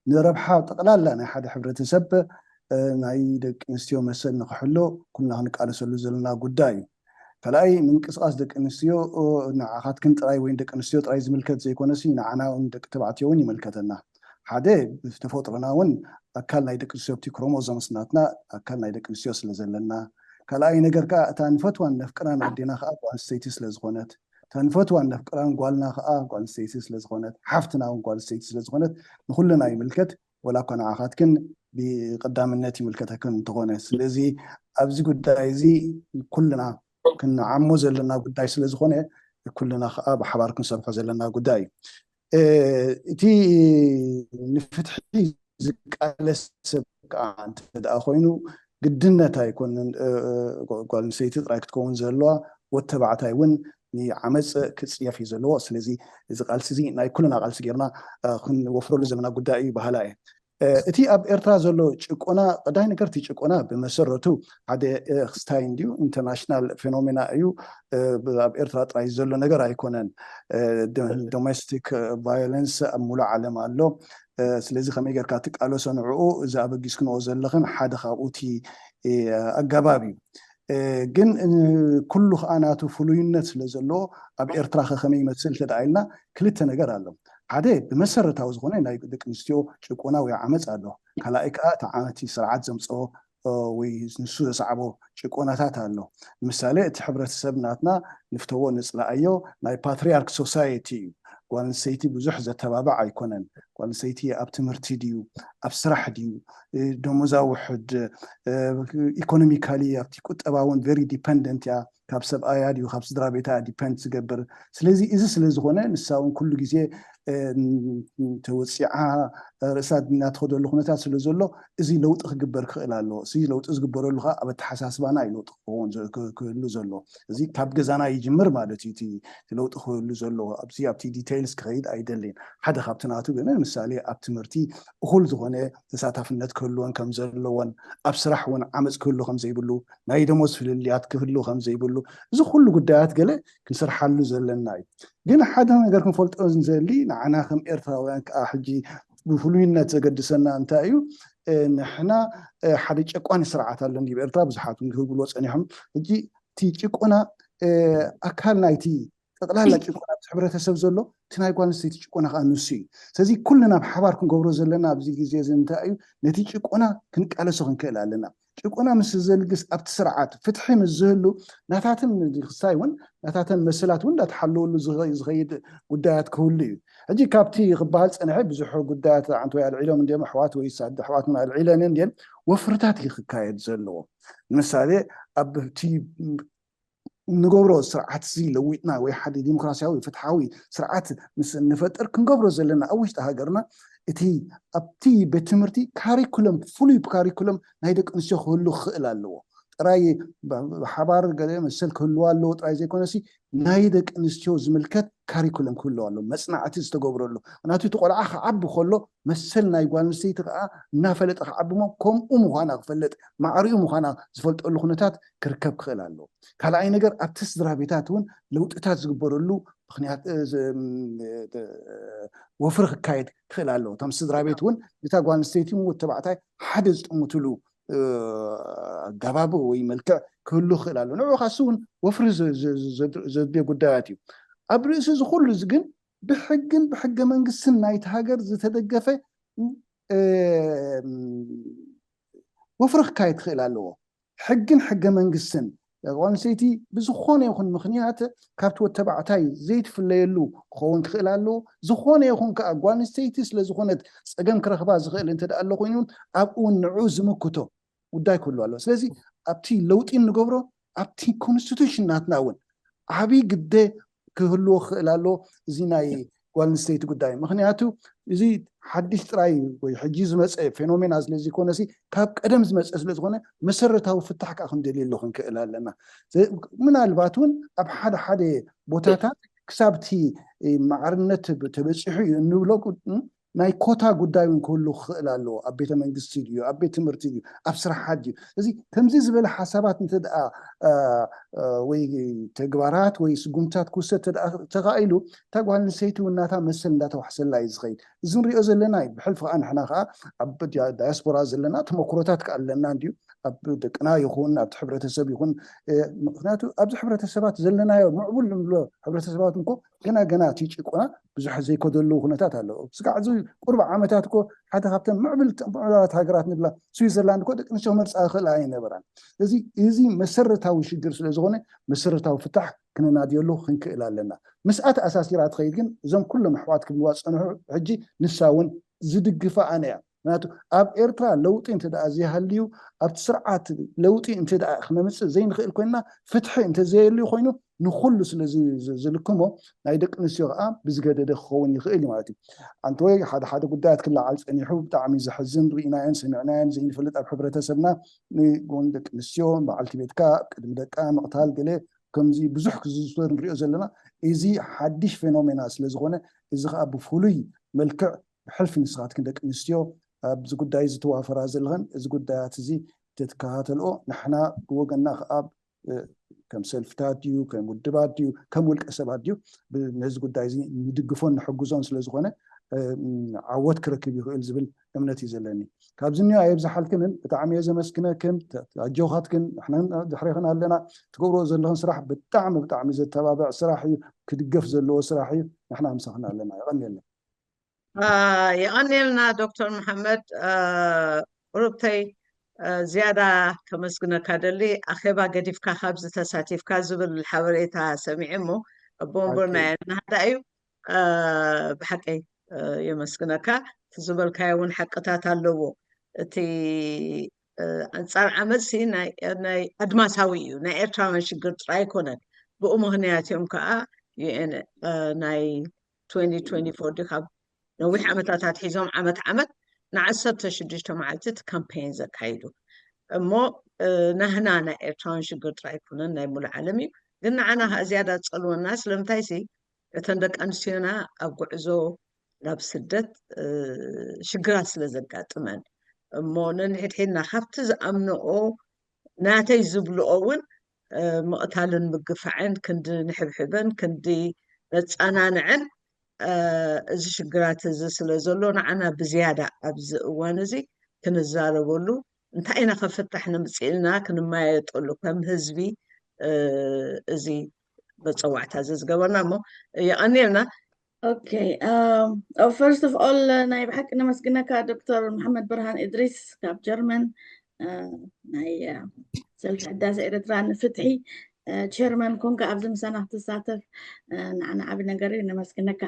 ንረብሓ ጠቕላላ ናይ ሓደ ሕብረተሰብ ናይ ደቂ ኣንስትዮ መሰል ንክሕሎ ኩልና ክንቃለሰሉ ዘለና ጉዳይ እዩ። ካልኣይ ምንቅስቃስ ደቂ ኣንስትዮ ንዓኻትክን ጥራይ ወይ ደቂ ኣንስትዮ ጥራይ ዝምልከት ዘይኮነሲ ንዓና እውን ደቂ ተባዕትዮ እውን ይምልከተና። ሓደ ብተፈጥሮና እውን ኣካል ናይ ደቂ ኣንስትዮ ኣብቲ ክሮሞዞምስ ናትና ኣካል ናይ ደቂ ኣንስትዮ ስለ ዘለና፣ ካልኣይ ነገር ከዓ እታ ንፈትዋን ነፍቅራን ኣዴና ከዓ ጓል ኣንስተይቲ ስለ ዝኾነት፣ እታ ንፈትዋን ነፍቅራን ጓልና ከዓ ጓል ኣንስተይቲ ስለ ዝኾነት፣ ሓፍትና እውን ጓል ኣንስተይቲ ስለ ዝኾነት ንኩልና ይምልከት። ወላ እኳ ንዓኻትክን ብቀዳምነት ይምልከተክን እንተኾነ፣ ስለዚ ኣብዚ ጉዳይ እዚ ኩልና ክንዓሞ ዘለና ጉዳይ ስለ ዝኾነ ኩልና ከዓ ብሓባር ክንሰርሖ ዘለና ጉዳይ እዩ። እቲ ንፍትሒ ዝቃለስ ሰብ ከዓ እንተ ደኣ ኮይኑ ግድነት ኣይኮንን ጓል ኣንስተይቲ ጥራይ ክትከውን ዘለዋ፣ ወዲ ተባዕታይ እውን ንዓመፅ ክፅየፍ እዩ ዘለዎ። ስለዚ እዚ ቃልሲ እዚ ናይ ኩልና ቃልሲ ጌርና ክንወፍረሉ ዘለና ጉዳይ እዩ በሃላ እየ። እቲ ኣብ ኤርትራ ዘሎ ጭቆና ቀዳይ ነገር እቲ ጭቆና ብመሰረቱ ሓደ ክስታይ እንድዩ ኢንተርናሽናል ፌኖሜና እዩ። ኣብ ኤርትራ ጥራይ ዘሎ ነገር ኣይኮነን። ዶሜስቲክ ቫዮለንስ ኣብ ሙሉእ ዓለም ኣሎ። ስለዚ ከመይ ጌርካ ትቃለሶ ንዕኡ እዚ ኣበጊስክንኦ ዘለኽን ሓደ ካብኡ እቲ ኣገባብ እዩ። ግን ኩሉ ከዓ ናቱ ፍሉይነት ስለ ዘለዎ ኣብ ኤርትራ ከ ከመይ ይመስል እንተ ኢልና ክልተ ነገር ኣሎ። ሓደ ብመሰረታዊ ዝኾነ ናይ ደቂ ኣንስትዮ ጭቆና ወይ ዓመፅ ኣሎ። ካልኣይ ከዓ እቲ ዓመት ስርዓት ዘምፅኦ ወይ ንሱ ዘስዓቦ ጭቆናታት ኣሎ። ንምሳሌ እቲ ሕብረተሰብ ናትና ንፍተዎ ንፅላኣዮ ናይ ፓትሪያርክ ሶሳይቲ እዩ። ጓል ኣንስተይቲ ብዙሕ ዘተባባዕ ኣይኮነን። ጓል ኣንስተይቲ ኣብ ትምህርቲ ድዩ ኣብ ስራሕ ድዩ ደሞዛ ውሕድ ኢኮኖሚካሊ ኣብቲ ቁጠባ እውን ቨሪ ዲፐንደንት እያ። ካብ ሰብኣያ ድዩ ካብ ስድራ ቤታ ዲፐንድ ዝገብር። ስለዚ እዚ ስለ ዝኾነ ንሳ እውን ኩሉ ግዜ ተወፂዓ ርእሳ እናተኸደሉ ኩነታት ስለ ዘሎ እዚ ለውጢ ክግበር ክኽእል ኣለዎ። እዚ ለውጢ ዝግበረሉ ከዓ ኣብ ኣተሓሳስባና እዩ ለውጢ ክኸውን ክህሉ ዘለዎ። እዚ ካብ ገዛና ይጅምር ማለት እዩ። እቲ ለውጢ ክህሉ ዘለዎ ኣብዚ ኣብቲ ዲቴይልስ ክኸይድ ኣይደልን። ሓደ ካብቲ ናቱ ግን ምሳሌ ኣብ ትምህርቲ እኹል ዝኾነ ተሳታፍነት ክህልወን ከም ዘለዎን ኣብ ስራሕ እውን ዓመፅ ክህሉ ከም ዘይብሉ ናይ ደሞዝ ፍልልያት ክህሉ ከም ዘይብሉ እዚ ኩሉ ጉዳያት ገለ ክንሰርሓሉ ዘለና እዩ። ግን ሓደ ነገር ክንፈልጦ ዘሊ ንዓና ከም ኤርትራውያን ከዓ ሕጂ ብፍሉይነት ዘገድሰና እንታይ እዩ? ንሕና ሓደ ጨቋኒ ስርዓት ኣሎ እንዲ ኤርትራ ብዙሓት ክብልዎ ፀኒሖም። ሕጂ እቲ ጭቆና ኣካል ናይቲ ጠቕላላ ጭቆና ኣብቲ ሕብረተሰብ ዘሎ እቲ ናይ ጓል ኣንስተይቲ ጭቆና ከዓ ንሱ እዩ። ስለዚ ኩልና ብሓባር ክንገብሮ ዘለና ኣብዚ ግዜ እዚ እንታይ እዩ? ነቲ ጭቆና ክንቃለሶ ክንክእል ኣለና። ጭቆና ምስ ዘልግስ ኣብቲ ስርዓት ፍትሒ ምስ ዝህሉ ናታትን ክስታይ እውን ናታተን መሰላት እውን እንዳተሓለወሉ ዝኸይድ ጉዳያት ክህሉ እዩ። ሕጂ ካብቲ ክበሃል ፀንሐ ብዙሕ ጉዳያት ኣንተ ወይ ኣልዒሎም እንዲም ኣሕዋት ወይ ኣሕዋት እውን ኣልዒለን እንዲን ወፍርታት እዩ ክካየድ ዘለዎ። ንምሳሌ ኣብቲ ንገብሮ ስርዓት እዚ ለዊጥና ወይ ሓደ ዲሞክራሲያዊ ፍትሓዊ ስርዓት ምስ ንፈጥር ክንገብሮ ዘለና ኣብ ውሽጢ ሃገርና እቲ ኣብቲ ቤት ትምህርቲ ካሪኩለም ፍሉይ ካሪኩለም ናይ ደቂ ኣንስትዮ ክህሉ ክኽእል ኣለዎ። ጥራይ ብሓባር ገለ መሰል ክህልዋ ኣለዎ ጥራይ ዘይኮነሲ ናይ ደቂ ኣንስትዮ ዝምልከት ካሪኩለም ክህልዋ ኣለዎ። መፅናዕቲ ዝተገብረሉ ምክንያቱ እቲ ቆልዓ ክዓቢ ከሎ መሰል ናይ ጓል ኣንስተይቲ ከዓ እናፈለጠ ክዓቢ እሞ ከምኡ ምዃና ክፈልጥ ማዕሪኡ ምዃና ዝፈልጠሉ ኩነታት ክርከብ ክኽእል ኣለዎ። ካልኣይ ነገር ኣብቲ ስድራ ቤታት እውን ለውጥታት ዝግበረሉ ምክንያት ወፍሪ ክካየድ ክኽእል ኣለዎ። እቶም ስድራ ቤት እውን ነታ ጓል ኣንስተይቲ እውን ተባዕታይ ሓደ ዝጥምትሉ ኣገባብ ወይ መልክዕ ክህሉ ክኽእል ኣሎ። ንዑ ካሱ እውን ወፍሪ ዘድልዮ ጉዳያት እዩ። ኣብ ርእሲ እዚ ኩሉ እዚ ግን ብሕግን ብሕገ መንግስትን ናይቲ ሃገር ዝተደገፈ ወፍሪ ክካየድ ክኽእል ኣለዎ። ሕግን ሕገ መንግስትን ጓል ኣንስተይቲ ብዝኾነ ይኹን ምኽንያት ካብቲ ወተባዕታይ ዘይትፍለየሉ ክኸውን ክኽእል ኣለዎ። ዝኾነ ይኹን ከዓ ጓል ኣንስተይቲ ስለ ዝኾነት ፀገም ክረኽባ ዝኽእል እንተ ደኣ ኣሎ ኮይኑ ኣብኡ እውን ንዑ ዝምክቶ ጉዳይ ክህሉ ኣለዎ። ስለዚ ኣብቲ ለውጢ እንገብሮ ኣብቲ ኮንስቲቱሽን ናትና እውን ዓብዪ ግደ ክህልዎ ክኽእል ኣለዎ። እዚ ናይ ጓል ኣንስተይቲ ጉዳይ፣ ምክንያቱ እዚ ሓድሽ ጥራይ ወይ ሕጂ ዝመፀ ፌኖሜና ስለ ዘይኮነሲ፣ ካብ ቀደም ዝመፀ ስለ ዝኾነ፣ መሰረታዊ ፍታሕ ከዓ ክንደልየሉ ክንክእል ኣለና። ምናልባት እውን ኣብ ሓደ ሓደ ቦታታት ክሳብቲ ማዕርነት ተበፂሑ እዩ እንብሎ ናይ ኮታ ጉዳይ እውን ክህሉ ክኽእል ኣለዎ። ኣብ ቤተ መንግስቲ ድዩ፣ ኣብ ቤት ትምህርቲ ድዩ፣ ኣብ ስራሓት ድዩ? እዚ ከምዚ ዝበለ ሓሳባት እንተ ደኣ ወይ ተግባራት ወይ ስጉምታት ክውሰድ ተኻኢሉ፣ እታ ጓል ኣንስተይቲ እውን ናታ መሰል እንዳተዋሕሰላ እዩ ዝኸይድ። እዚ ንሪኦ ዘለና እዩ። ብሕልፊ ከዓ ንሕና ከዓ ኣብ ዳያስፖራ ዘለና ተመክሮታት ከዓ ኣለና እንድዩ። ኣብ ደቅና ይኹን ኣብቲ ሕብረተሰብ ይኹን፣ ምክንያቱ ኣብዚ ሕብረተሰባት ዘለናዮ ምዕቡል ንብሎ ሕብረተሰባት እንኮ ገና ገና እቲ ጭቆና ብዙሕ ዘይከደሉ ኩነታት ኣለዎ። ስጋዕ እዚ ቁርብ ዓመታት እኮ ሓደ ካብተን ምዕብልቲ ምዕቡላት ሃገራት ንብላ ስዊዘርላንድ እኮ ደቂ ኣንስትዮ ክመርፃ ይኽእላ ኣይነበራን። እዚ እዚ መሰረታዊ ሽግር ስለ ዝኾነ መሰረታዊ ፍታሕ ክነናድየሉ ክንክእል ኣለና። ምስኣ ተኣሳሲራ ትኸይድ ግን እዞም ኩሎም ኣሕዋት ክብልዋ ዝፀንሑ ሕጂ ንሳ እውን ዝድግፋ ኣነ እያ። ምክንያቱ ኣብ ኤርትራ ለውጢ እንተ ደኣ ዘይሃልዩ ኣብቲ ስርዓት ለውጢ እንተ ደኣ ክነምፅእ ዘይንኽእል ኮይንና ፍትሒ እንተ ዘየልዩ ኮይኑ ንኹሉ ስለ ዝልክሞ ናይ ደቂ ኣንስትዮ ከዓ ብዝገደደ ክኸውን ይኽእል እዩ ማለት እዩ። ኣንተ ወይ ሓደ ሓደ ጉዳያት ክለዓል ፀኒሑ ብጣዕሚ ዘሕዝን ርኢናዮን ሰሚዕናዮን ዘይንፈልጥ ኣብ ሕብረተሰብና ንጎን ደቂ ኣንስትዮ በዓልቲ ቤትካ ቅድሚ ደቃ ምቕታል ገለ ከምዚ ብዙሕ ክዝዝተር ንሪኦ ዘለና እዚ ሓድሽ ፌኖሜና ስለ ዝኾነ እዚ ከዓ ብፍሉይ መልክዕ ብሕልፊ ንስኻትክን ደቂ ኣንስትዮ ኣብዚ ጉዳይ ዝተዋፈራ ዘለኽን እዚ ጉዳያት እዚ ተትከታተልኦ ንሕና ብወገንና ከዓ ከም ሰልፍታት ድዩ ከም ውድባት ድዩ ከም ውልቀ ሰባት ድዩ ነዚ ጉዳይ እዚ ንድግፎን ንሕግዞን ስለ ዝኾነ ዓወት ክረክብ ይኽእል ዝብል እምነት እዩ ዘለኒ። ካብዚ እኒኦ ኣየብዝሓልክንን ብጣዕሚ እየ ዘመስግነክን ኣጆኻትክን ንሕና ድሕሬኽን ኣለና። ትገብርዎ ዘለኽን ስራሕ ብጣዕሚ ብጣዕሚ ዘተባብዕ ስራሕ እዩ። ክድገፍ ዘለዎ ስራሕ እዩ። ንሕና ምሳኽን ኣለና። የቐንየልና። የቐንየልና ዶክተር መሓመድ። ቁርብተይ ዝያዳ ከመስግነካ ደሊ ኣኼባ ገዲፍካ ካብዚ ተሳቲፍካ ዝብል ሓበሬታ ሰሚዐ እሞ ኣቦ ወንበር ናይ ናህዳ እዩ። ብሓቀይ የመስግነካ። እቲ ዝበልካዮ እውን ሓቅታት ኣለዎ። እቲ ኣንፃር ዓመፅሲ ናይ ኣድማሳዊ እዩ። ናይ ኤርትራውያን ሽግር ጥራይ ኣይኮነን። ብኡ ምክንያት እዮም ከዓ ዩኤን ናይ ትወንቲ ትወንቲ ፎር ካብ ነዊሕ ዓመታት ኣትሒዞም ዓመት ዓመት ንዓሰርተ ሽዱሽተ መዓልቲ እቲ ካምፔን ዘካይዱ እሞ ናህና ናይ ኤርትራውያን ሽግር ጥራይ ኣይኮነን ናይ ሙሉእ ዓለም እዩ። ግን ንዓና ከዓ ዝያዳ ዝፀልወና ስለምንታይ ሲ እተን ደቂ ኣንስትዮና ኣብ ጉዕዞ ናብ ስደት ሽግራት ስለ ዘጋጥመን እሞ ነንሕድሕድና ካብቲ ዝኣምንኦ ናተይ ዝብልኦ እውን ምቕታልን ምግፋዕን ክንዲ ንሕብሕበን ክንዲ ነፃናንዐን እዚ ሽግራት እዚ ስለ ዘሎ ንዓና ብዝያዳ ኣብዚ እዋን እዚ ክንዛረበሉ እንታይ ኢና ከፍታሕ ንምፅእልና ክንመያየጠሉ ከም ህዝቢ እዚ መፀዋዕታ እዚ ዝገበርና እሞ የቐንየልና። Okay. First of all ናይ ብሓቂ ነመስግነካ ዶክተር መሓመድ ብርሃን እድሪስ ካብ ጀርመን ናይ ሰልፊ ሕዳሴ ኤርትራ ንፍትሒ ቸርመን ኮንካ ኣብዚ ምሳና ክትሳተፍ ንዓና ዓቢ ነገር እዩ። ነመስግነካ።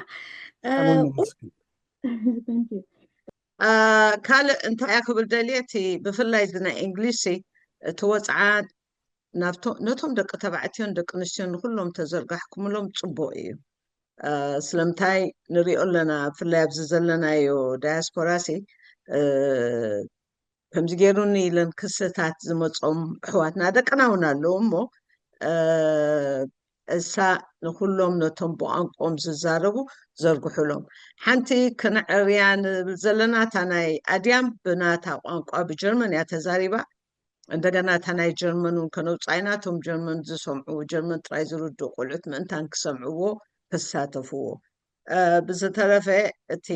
ካልእ እንታይ እያ ክብል ደልየ እቲ ብፍላይ እዚ ናይ እንግሊሽ እቲ ወፅዓ ነቶም ደቂ ተባዕትዮን ደቂ ኣንስትዮን ንኩሎም ተዘርጋሕኩምሎም ፅቡቅ እዩ። ስለምንታይ ንሪኦ ኣለና ብፍላይ ኣብዚ ዘለናዮ ዳያስፖራ ሲ ከምዚ ገይሩኒ ኢለን ክስታት ዝመፆም ኣሕዋትና ደቅና እውን ኣለዉ እሞ እሳ ንኩሎም ነቶም ብቋንቋኦም ዝዛረቡ ዘርግሑሎም። ሓንቲ ክነዕርያ ንብል ዘለና እታ ናይ ኣድያም ብናታ ቋንቋ ብጀርመን እያ ተዛሪባ። እንደገና እታ ናይ ጀርመን እውን ከነውፅኣ ኢና። እቶም ጀርመን ዝሰምዕዎ ጀርመን ጥራይ ዝርድኡ ቆልዑት ምእንታን ክሰምዕዎ ክሳተፍዎ። ብዝተረፈ እቲ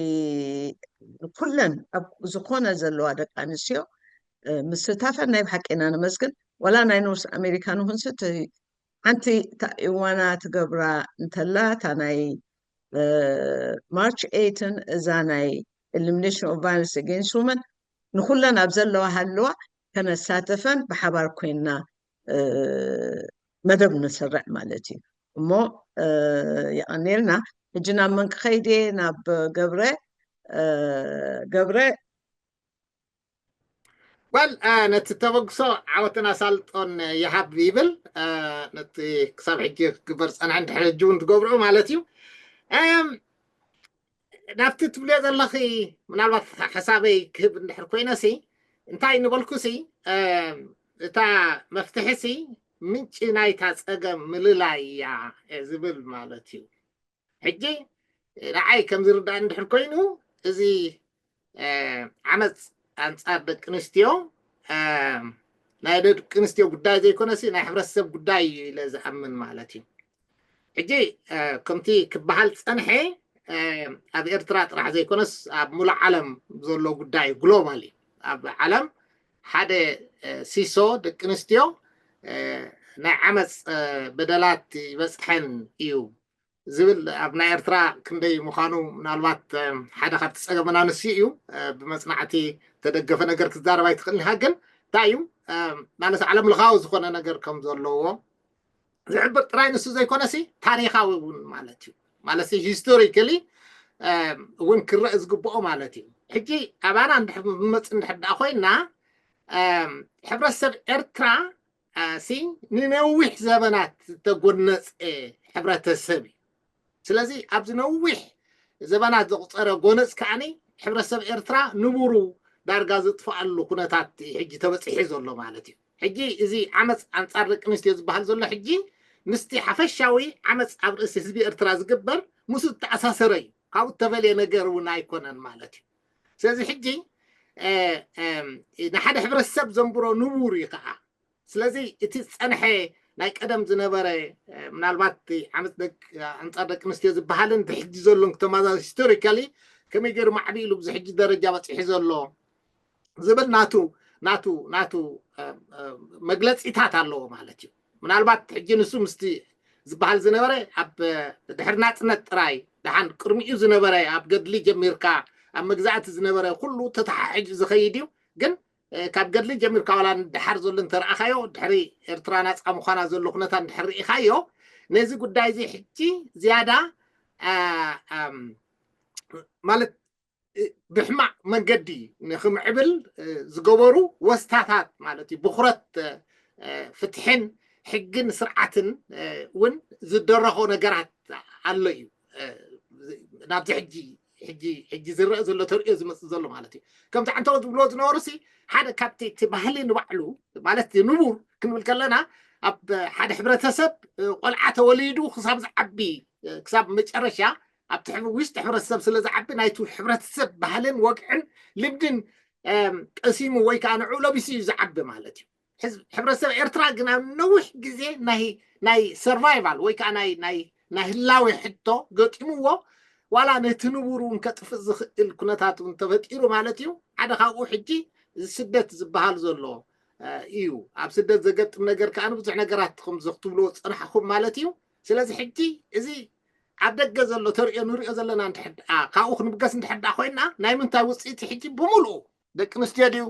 ኩለን ኣብ ዝኾነ ዘለዋ ደቂ ኣንስትዮ ምስታፈን ናይ ብሓቂ ኢና ነመስግን። ዋላ ናይ ኖርስ ኣሜሪካ ንኹንሲ ሓንቲ እዋና ትገብራ እንተላ እታ ናይ ማርች ኤይትን እዛ ናይ elimination of violence against women ንኩለን ኣብ ዘለዋ ሃለዋ ከነሳተፈን ብሓባር ኮይንና መደብ ንሰርዕ ማለት እዩ። እሞ የቐኔልና። ሕጂ ናብ መን ክኸይድ እየ? ናብ ገብረ። ገብረ ጓል ነቲ ተበግሶ ዓወትን ኣሳልጦን ይሃብ ይብል። ነቲ ክሳብ ሕጂ ክግበር ዝፀንሐ እንድሕር ሕጂ እውን ትገብርኡ ማለት እዩ። ናብቲ ትብልዮ ዘለኺ ምናልባት ሓሳበይ ክህብ እንድሕር ኮይነሲ እንታይ ንበልኩሲ፣ እታ መፍትሕሲ ምንጪ ናይታ ፀገም ምልላይ እያ ዝብል ማለት እዩ። ሕጂ ንዓይ ከም ዝርዳእ እንድሕር ኮይኑ፣ እዚ ዓመፅ ኣንፃር ደቂ ኣንስትዮ ናይ ደቂ ኣንስትዮ ጉዳይ ዘይኮነሲ ናይ ሕብረተሰብ ጉዳይ እዩ ኢለ ዝኣምን ማለት እዩ። ሕጂ ከምቲ ክበሃል ዝፀንሐ፣ ኣብ ኤርትራ ጥራሕ ዘይኮነስ ኣብ ሙሉእ ዓለም ዘሎ ጉዳይ እዩ። ግሎባሊ ኣብ ዓለም ሓደ ሲሶ ደቂ ኣንስትዮ ናይ ዓመፅ በደላት ይበፅሐን እዩ ዝብል ኣብ ናይ ኤርትራ ክንደይ ምዃኑ ምናልባት ሓደ ካብቲ ፀገምና ንሱ እዩ። ብመፅናዕቲ ተደገፈ ነገር ክትዛረብ ኣይትኽእልን ኢኻ። ግን እንታይ እዩ ማለት ዓለም ለኻዊ ዝኾነ ነገር ከም ዘለዎ ዝሕብር ጥራይ ንሱ ዘይኮነሲ ታሪኻዊ እውን ማለት እዩ። ማለት ሂስቶሪካሊ እውን ክረእ ዝግብኦ ማለት እዩ። ሕጂ ኣባና እንድሕር ንመፅ እንድሕር ደኣ ኮይና ሕብረተሰብ ኤርትራ ሲ ንነዊሕ ዘበናት ዝተጎነፀ ሕብረተሰብ እዩ። ስለዚ ኣብዚ ነዊሕ ዘበናት ዘቑፀረ ጎነፅ ከዓኒ ሕብረተሰብ ኤርትራ ንቡሩ ዳርጋ ዝጥፍኣሉ ኩነታት ሕጂ ተበፂሑ ዘሎ ማለት እዩ። ሕጂ እዚ ዓመፅ ኣንፃር ደቂ ኣንስትዮ ዝበሃል ዘሎ ሕጂ ምስቲ ሓፈሻዊ ዓመፅ ኣብ ርእሲ ህዝቢ ኤርትራ ዝግበር ምስ ዝተኣሳሰረ እዩ። ካብኡ እተፈልየ ነገር እውን ኣይኮነን ማለት እዩ። ስለዚ ሕጂ ንሓደ ሕብረተሰብ ዘንብሮ ንቡር እዩ ከዓ። ስለዚ እቲ ዝፀንሐ ናይ ቀደም ዝነበረ ምናልባት ዓመፅ ኣንፃር ደቂ ኣንስትዮ ዝበሃልን ብሕጂ ዘሎን ክተማዛ ሂስቶሪካሊ ከመይ ገይሩ ማዕቢሉ ብዙ ሕጂ ደረጃ በፂሑ ዘሎ ዝብል ናቱ ናቱ ናቱ መግለፂታት ኣለዎ ማለት እዩ። ምናልባት ሕጂ ንሱ ምስቲ ዝበሃል ዝነበረ ኣብ ድሕሪ ናፅነት ጥራይ ደሓን ቅድሚኡ ዝነበረ ኣብ ገድሊ ጀሚርካ ኣብ መግዛእቲ ዝነበረ ኩሉ ተተሓሒዙ ዝኸይድ እዩ። ግን ካብ ገድሊ ጀሚርካ ዋላ ደሓር ዘሎ እንተረኣኻዮ ድሕሪ ኤርትራ ናፃ ምዃና ዘሎ ኩነታት እንድሕር ርኢኻዮ ነዚ ጉዳይ እዚ ሕጂ ዝያዳ ማለት ብሕማቕ መንገዲ ንክምዕብል ዝገበሩ ወስታታት ማለት እዩ። ብኩረት ፍትሕን ሕግን ስርዓትን እውን ዝደረኾ ነገራት ኣሎ እዩ ናብዚ ሕጂ ሕጂ ዝረአ ዘሎ ተርእዮ ዝመፅእ ዘሎ ማለት እዩ። ከምቲ ዓንተወት ዝብልዎ ዝነበሩ ሲ ሓደ ካብቲ እቲ ባህሊ ንባዕሉ ማለት ንቡር ክንብል ከለና ኣብ ሓደ ሕብረተሰብ ቆልዓ ተወሊዱ ክሳብ ዝዓቢ ክሳብ መጨረሻ ኣብቲ ውሽጢ ሕብረተሰብ ስለ ዝዓቢ ናይቲ ሕብረተሰብ ባህልን ወግዕን ልምድን ቀሲሙ ወይ ከዓ ንዕኡ ለቢሱ እዩ ዝዓቢ ማለት እዩ። ሕብረተሰብ ኤርትራ ግን ኣብ ነዊሕ ግዜ ናይ ሰርቫይቫል ወይ ከዓ ናይ ህላዊ ሕቶ ገጢምዎ ዋላ ነቲ ንቡር እውን ከጥፍእ ዝኽእል ኩነታት እውን ተፈጢሩ ማለት እዩ። ሓደ ካብኡ ሕጂ ስደት ዝበሃል ዘሎ እዩ። ኣብ ስደት ዘገጥም ነገር ከዓ ብዙሕ ነገራት ከም ክትብልዎ ዝፀናሕኩም ማለት እዩ። ስለዚ ሕጂ እዚ ኣብ ደገ ዘሎ ተርእዮ ንሪኦ ዘለና ካብኡ ክንብገስ እንድሕር ኮይና ናይ ምንታይ ውፅኢት ሕጂ ብምልኡ ደቂ ኣንስትዮ ድዩ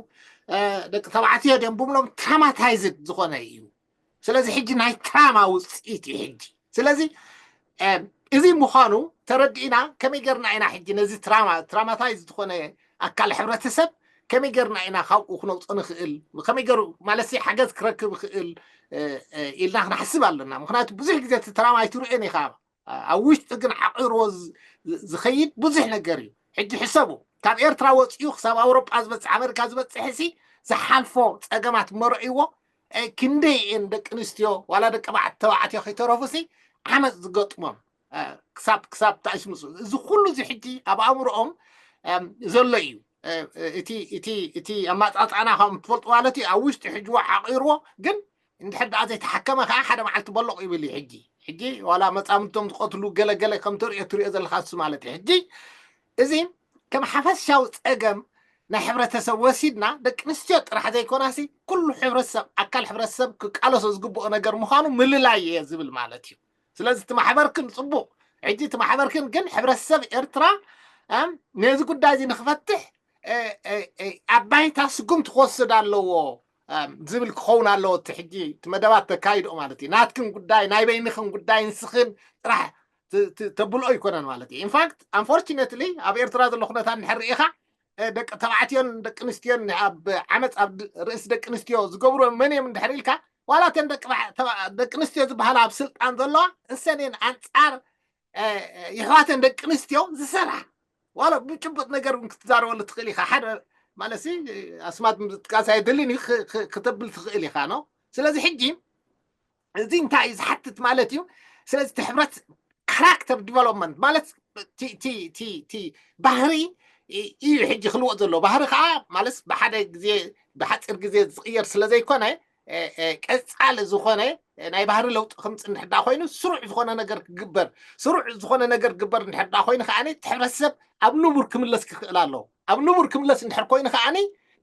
ደቂ ተባዕትዮ ድዮም ብምሎም ትራማታይዝድ ዝኾነ እዩ። ስለዚ ሕጂ ናይ ትራማ ውፅኢት እዩ ሕጂ። ስለዚ እዚ ምዃኑ ተረዲእና ከመይ ገርና ኢና ሕጂ ነዚ ትራማ ትራማታይዝ ዝኾነ ኣካል ሕብረተሰብ ከመይ ገርና ኢና ካብኡ ክነውፅኦ ንኽእል ከመይ ገሩ ማለት ሓገዝ ክረክብ ይኽእል ኢልና ክንሓስብ ኣለና። ምክንያቱ ብዙሕ ግዜ እቲ ትራማ ኣይትርእዮን ኢኻ ኣብ ውሽጢ ግን ዓቂርዎ ዝኸይድ ብዙሕ ነገር እዩ። ሕጂ ሕሰቡ ካብ ኤርትራ ወፂኡ ክሳብ ኣውሮጳ ዝበፅሕ ኣመሪካ ዝበፅሕ ሲ ዝሓልፎ ፀገማት መርዕዎ ክንደይ እየን ደቂ ኣንስትዮ ዋላ ደቂ ተባዕትዮ ከይተረፉ ሲ ዓመፅ ዝገጥሞም ክሳብ ክሳብ ተኣሽምፁ እዚ ኩሉ እዚ ሕጂ ኣብ ኣእምሮኦም ዘሎ እዩ። እቲ ኣማፃፅኣና ከም ትፈልጡ ማለት እዩ ኣብ ውሽጢ ሕጅዎ ዓቂርዎ ግን እንድሕር ደኣ ዘይተሓከመ ከዓ ሓደ መዓልቲ በሎቕ ይብል እዩ። ሕጂ ሕጂ ዋላ መፃምድቶም ዝቐትሉ ገለገለ ከም ተሪኦ ትሪኦ ዘለካ እሱ ማለት እዩ። ሕጂ እዚ ከም ሓፈሻዊ ፀገም ናይ ሕብረተሰብ ወሲድና ደቂ ኣንስትዮ ጥራሕ ዘይኮናሲ ኩሉ ሕብረተሰብ ኣካል ሕብረተሰብ ክቃለሶ ዝግብኦ ነገር ምዃኑ ምልላይ እየ ዝብል ማለት እዩ። ስለዚ እቲ ማሕበርክን ፅቡቕ ሕጂ እቲ ማሕበርክን ግን ሕብረተሰብ ኤርትራ ነዚ ጉዳይ እዚ ንክፈትሕ ኣብ ባይታ ስጉምቲ ክወስድ ኣለዎ ዝብል ክኸውን ኣለዎ። እቲ ሕጂ እቲ መደባት ተካይድኦ ማለት እዩ ናትክን ጉዳይ ናይ በይንክን ጉዳይ ንስኽን ጥራሕ ተብልኦ ኣይኮነን ማለት እዩ። ኢንፋክት ኣንፎርችነትሊ ኣብ ኤርትራ ዘሎ ኩነታት እንድሕር ርኢኻ ደቂ ተባዕትዮን ደቂ ኣንስትዮን ኣብ ዓመፅ ኣብ ርእሲ ደቂ ኣንስትዮ ዝገብርዎ መን እዮም እንድሕር ኢልካ፣ ዋላ እተን ደቂ ኣንስትዮ ዝበሃላ ኣብ ስልጣን ዘለዋ እሰን እየን ኣንፃር የሕዋተን ደቂ ኣንስትዮ ዝሰርሓ። ዋላ ብጭቡጥ ነገር እውን ክትዛረበሉ ትኽእል ኢኻ። ሓደ ማለት ኣስማት ምጥቃስ ኣይደልን እዩ፣ ክተብል ትኽእል ኢኻ ነው። ስለዚ ሕጂ እዚ እንታይ እዩ ዝሓትት ማለት እዩ? ስለዚ እቲ ሕብረት ካራክተር ዲቨሎፕመንት ማለት ባህሪ እዩ ሕጂ ክልወጥ ዘለዎ። ባህሪ ከዓ ማለት ብሓደ ግዜ ብሓፂር ግዜ ዝቕየር ስለ ዘይኮነ ቀፃሊ ዝኾነ ናይ ባህሪ ለውጢ ክምፅ እንድሕዳ ኮይኑ ስሩዕ ዝኾነ ነገር ክግበር ስሩዕ ዝኾነ ነገር ክግበር እንድሕዳ ኮይኑ ከዓ እቲ ሕብረተሰብ ኣብ ንቡር ክምለስ ክኽእል ኣለዎ። ኣብ ንቡር ክምለስ እንድሕር ኮይኑ ከዓ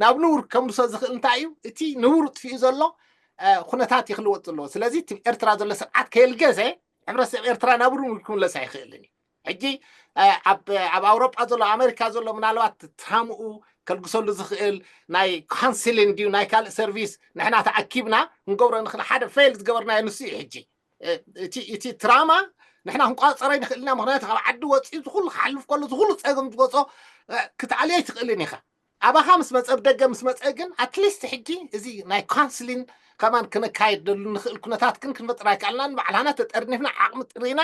ናብ ንቡር ከምልሶ ዝኽእል እንታይ እዩ? እቲ ንቡር ጥፊኡ ዘሎ ኩነታት ይክልወጥ ዘለዎ። ስለዚ እቲ ኤርትራ ዘሎ ስርዓት ከየልገሰ ሕብረተሰብ ኤርትራ ናብ ንቡር ክምለስ ኣይኽእልን እዩ። ሕጂ ኣብ ኣውሮጳ ዘሎ ኣሜሪካ ዘሎ ምናልባት ትራምኡ ከልግሰሉ ዝኽእል ናይ ካንስሊን ድዩ ናይ ካልእ ሰርቪስ ንሕና ተኣኪብና ክንገብሮ ንኽእል ሓደ ፌል ዝገበርናዮ ንሱ እዩ። ሕጂ እቲ ትራማ ንሕና ክንቋፀሮ ይንኽእል ኢና። ምክንያቱ ካብ ዓዲ ወፂኡ ዝኩሉ ክሓልፍ ከሎ ዝኩሉ ፀገም ዝገፆ ክትኣልዮ ኣይትኽእልን ኢኻ። ኣባኻ ምስ መፀ ብደገ ምስ መፀ ግን ኣትሊስት ሕጂ እዚ ናይ ካንስሊን ከማን ክነካየደሉ ንኽእል ኩነታት ግን ክንፈጥር ኣይከኣልና። ንባዕላና ተጠርኒፍና ዓቕሚ ጥሪና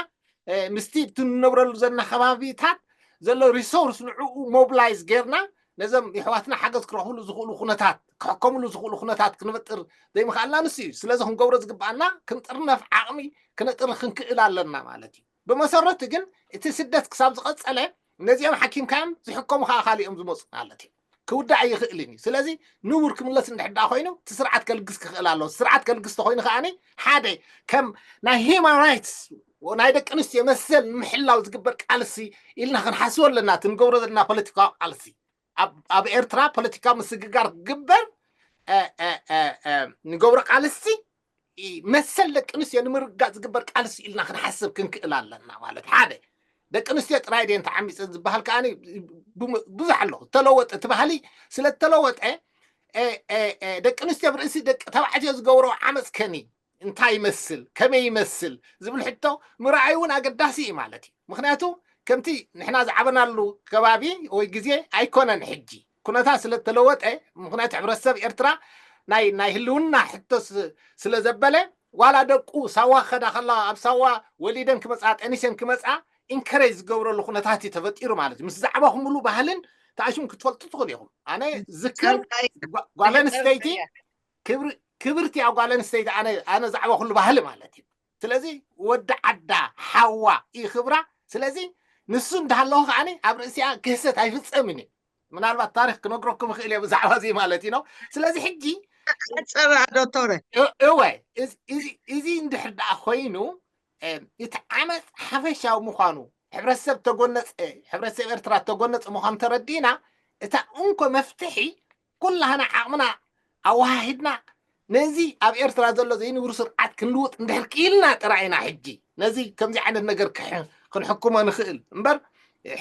ምስቲ እቲ ንነብረሉ ዘለና ከባቢታት ዘሎ ሪሶርስ ንዕኡ ሞብላይዝ ጌርና ነዞም የሕዋትና ሓገዝ ክረኽብሉ ዝኽእሉ ኩነታት ክሕከምሉ ዝኽእሉ ኩነታት ክንፈጥር ዘይምኽኣልና ንሱ እዩ። ስለዚ ክንገብሮ ዝግብኣና ክንጥርነፍ ዓቕሚ ክነጥሪ ክንክእል ኣለና ማለት እዩ። ብመሰረቱ ግን እቲ ስደት ክሳብ ዝቐጸለ ነዚኦም ሓኪምካዮም ዝሕከሙ ከዓ ካሊኦም ዝመፁ ማለት እዩ። ክውዳእ ኣይኽእልን እዩ። ስለዚ ንቡር ክምለስ እንድሕዳ ኮይኑ እቲ ስርዓት ከልግስ ክኽእል ኣለዎ። ስርዓት ከልግስ ተኮይኑ ከዓ ሓደ ከም ናይ ሂማን ራይትስ ናይ ደቂ ኣንስትዮ መሰል ንምሕላው ዝግበር ቃልሲ ኢልና ክንሓስቦ ኣለና። እቲ ንገብሮ ዘለና ፖለቲካዊ ቃልሲ ኣብ ኤርትራ ፖለቲካዊ ምስግጋር ክግበር ንገብሮ ቃልሲ መሰል ደቂ ኣንስትዮ ንምርጋፅ ዝግበር ቃልሲ ኢልና ክንሓስብ ክንክእል ኣለና። ማለት ሓደ ደቂ ኣንስትዮ ጥራይ ድየን ተዓሚፀን ዝበሃል ከዓ ብዙሕ ኣሎ። ተለወጠ እቲ ባህሊ ስለ ዝተለወጠ ደቂ ኣንስትዮ ብርእሲ ደቂ ተባዕትዮ ዝገብሮ ዓመፅ ከኒ እንታይ ይመስል ከመይ ይመስል ዝብል ሕቶ ምርኣይ እውን ኣገዳሲ እዩ ማለት እዩ። ምክንያቱ ከምቲ ንሕና ዝዓበናሉ ከባቢ ወይ ግዜ ኣይኮነን ሕጂ ኩነታት ስለ ተለወጠ ምክንያቱ ሕብረተሰብ ኤርትራ ናይ ናይ ህልውና ሕቶ ስለ ዘበለ ዋላ ደቁ ሳዋ ከዳ ከላ ኣብ ሳዋ ወሊደን ክመፃ ጠኒሰን ክመፃ ኢንከሬጅ ዝገብረሉ ኩነታት እዩ ተፈጢሩ ማለት እዩ። ምስ ዛዕባኹምሉ ባህልን ተኣሽም ክትፈልጡ ትኽእሉ ኢኹም። ኣነ ዝክር ጓል ኣንስተይቲ ክብርቲ እያ ጓል ኣንስተይቲ ኣነ ዛዕባ ኩሉ ባህሊ ማለት እዩ። ስለዚ ወዲ ዓዳ ሓዋ እዩ ክብራ። ስለዚ ንሱ እንዳሃለኹ ከዓ ኣብ ርእሲኣ ክህሰት ኣይፍፀምን እዩ። ምናልባት ታሪክ ክነግረኩም ይኽእል እየ ብዛዕባ እዚ ማለት እዩ ነው። ስለዚ ሕጂ ጸባ ዶክተረ እወ እዚ እንድሕር ደኣ ኮይኑ እቲ ዓመፅ ሓፈሻዊ ምዃኑ ሕብረተሰብ ተጎነፀ ሕብረተሰብ ኤርትራ ተጎነፀ ምዃኑ ተረዲእና እታ እንኮ መፍትሒ ኩላህና ዓቕምና ኣወሃሂድና ነዚ ኣብ ኤርትራ ዘሎ ዘይንብሩ ስርዓት ክንልውጥ እንድሕር ክኢልና ጥራይ ኢና ሕጂ ነዚ ከምዚ ዓይነት ነገር ክንሕክሞ ንኽእል እምበር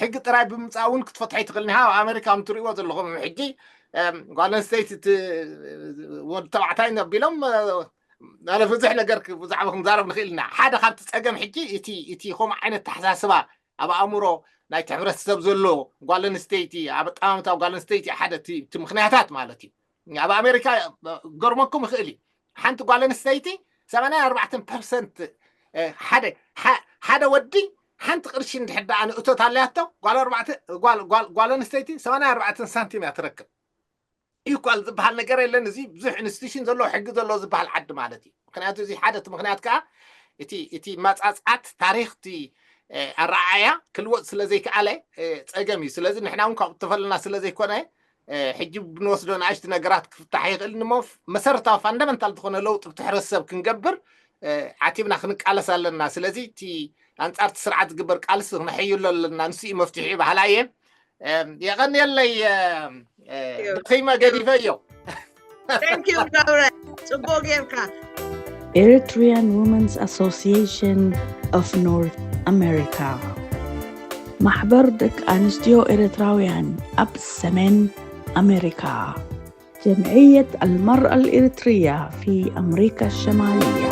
ሕጊ ጥራይ ብምምፃእ እውን ክትፈትሖ ይትኽእል ኒሃ ኣብ ኣሜሪካ ከምትሪእዎ ዘለኹም ሕጂ ጓል ኣንስተይቲ ወዲ ተባዕታይ ነቢሎም ኣነ ብዙሕ ነገር ብዛዕባ ክንዛረብ ንኽእል ኢና ሓደ ካብቲ ፀገም ሕጂ እቲ ከምኡ ዓይነት ተሓሳስባ ኣብ ኣእምሮ ናይቲ ሕብረተሰብ ዘሎ ጓል ኣንስተይቲ ኣብ ኣጠማምታ ጓል ኣንስተይቲ ሓደ እቲ ምክንያታት ማለት እዩ ኣብ ኣሜሪካ ገርመኩም ይኽእል እዩ ሓንቲ ጓል ኣንስተይቲ ሰማንያ ኣርባዕተ ፐርሰንት ሓደ ሓደ ወዲ ሓንቲ ቅርሺ እንድሕር ደኣ ንእቶት ኣለያቶ ጓል ኣርባዕተ ጓል ጓል ጓል ኣንስተይቲ ሰማንያ ኣርባዕተ ሳንቲም እያ ትረክብ ኢኳል ዝበሃል ነገር የለን እዚ ብዙሕ ኢንስቲቱሽን ዘለዎ ሕጊ ዘለዎ ዝበሃል ዓዲ ማለት እዩ ምክንያቱ እዚ ሓደ እቲ ምክንያት ከዓ እቲ እቲ መፃፅዓት ታሪክ እቲ ኣረኣእያ ክልወጥ ስለ ዘይከኣለ ፀገም እዩ ስለዚ ንሕና እውን ካብኡ ተፈለና ስለ ዘይኮነ ሕጂ ብንወስዶ ንኣሽቲ ነገራት ክፍታሕ ይኽእል እሞ መሰረታዊ ፋንዳመንታል ዝኾነ ለውጢ ብቲ ሕብረተሰብ ክንገብር ዓቲብና ክንቃለስ ኣለና ስለዚ እቲ ኣንፃር እቲ ስርዓት ዝግበር ቃልሲ ክነሐይሎ ኣለና ንሱ እዩ መፍትሒ በሃላ እየ የቐንየለይ ደኺመ ገዲፈዮ ገብረ ፅቡቅ ጌርካ Eritrean Women's Association of North America ማሕበር ደቂ ኣንስትዮ ኤርትራውያን ኣብ ሰሜን ኣሜሪካ جمعية المرأة الإريترية في أمريكا الشمالية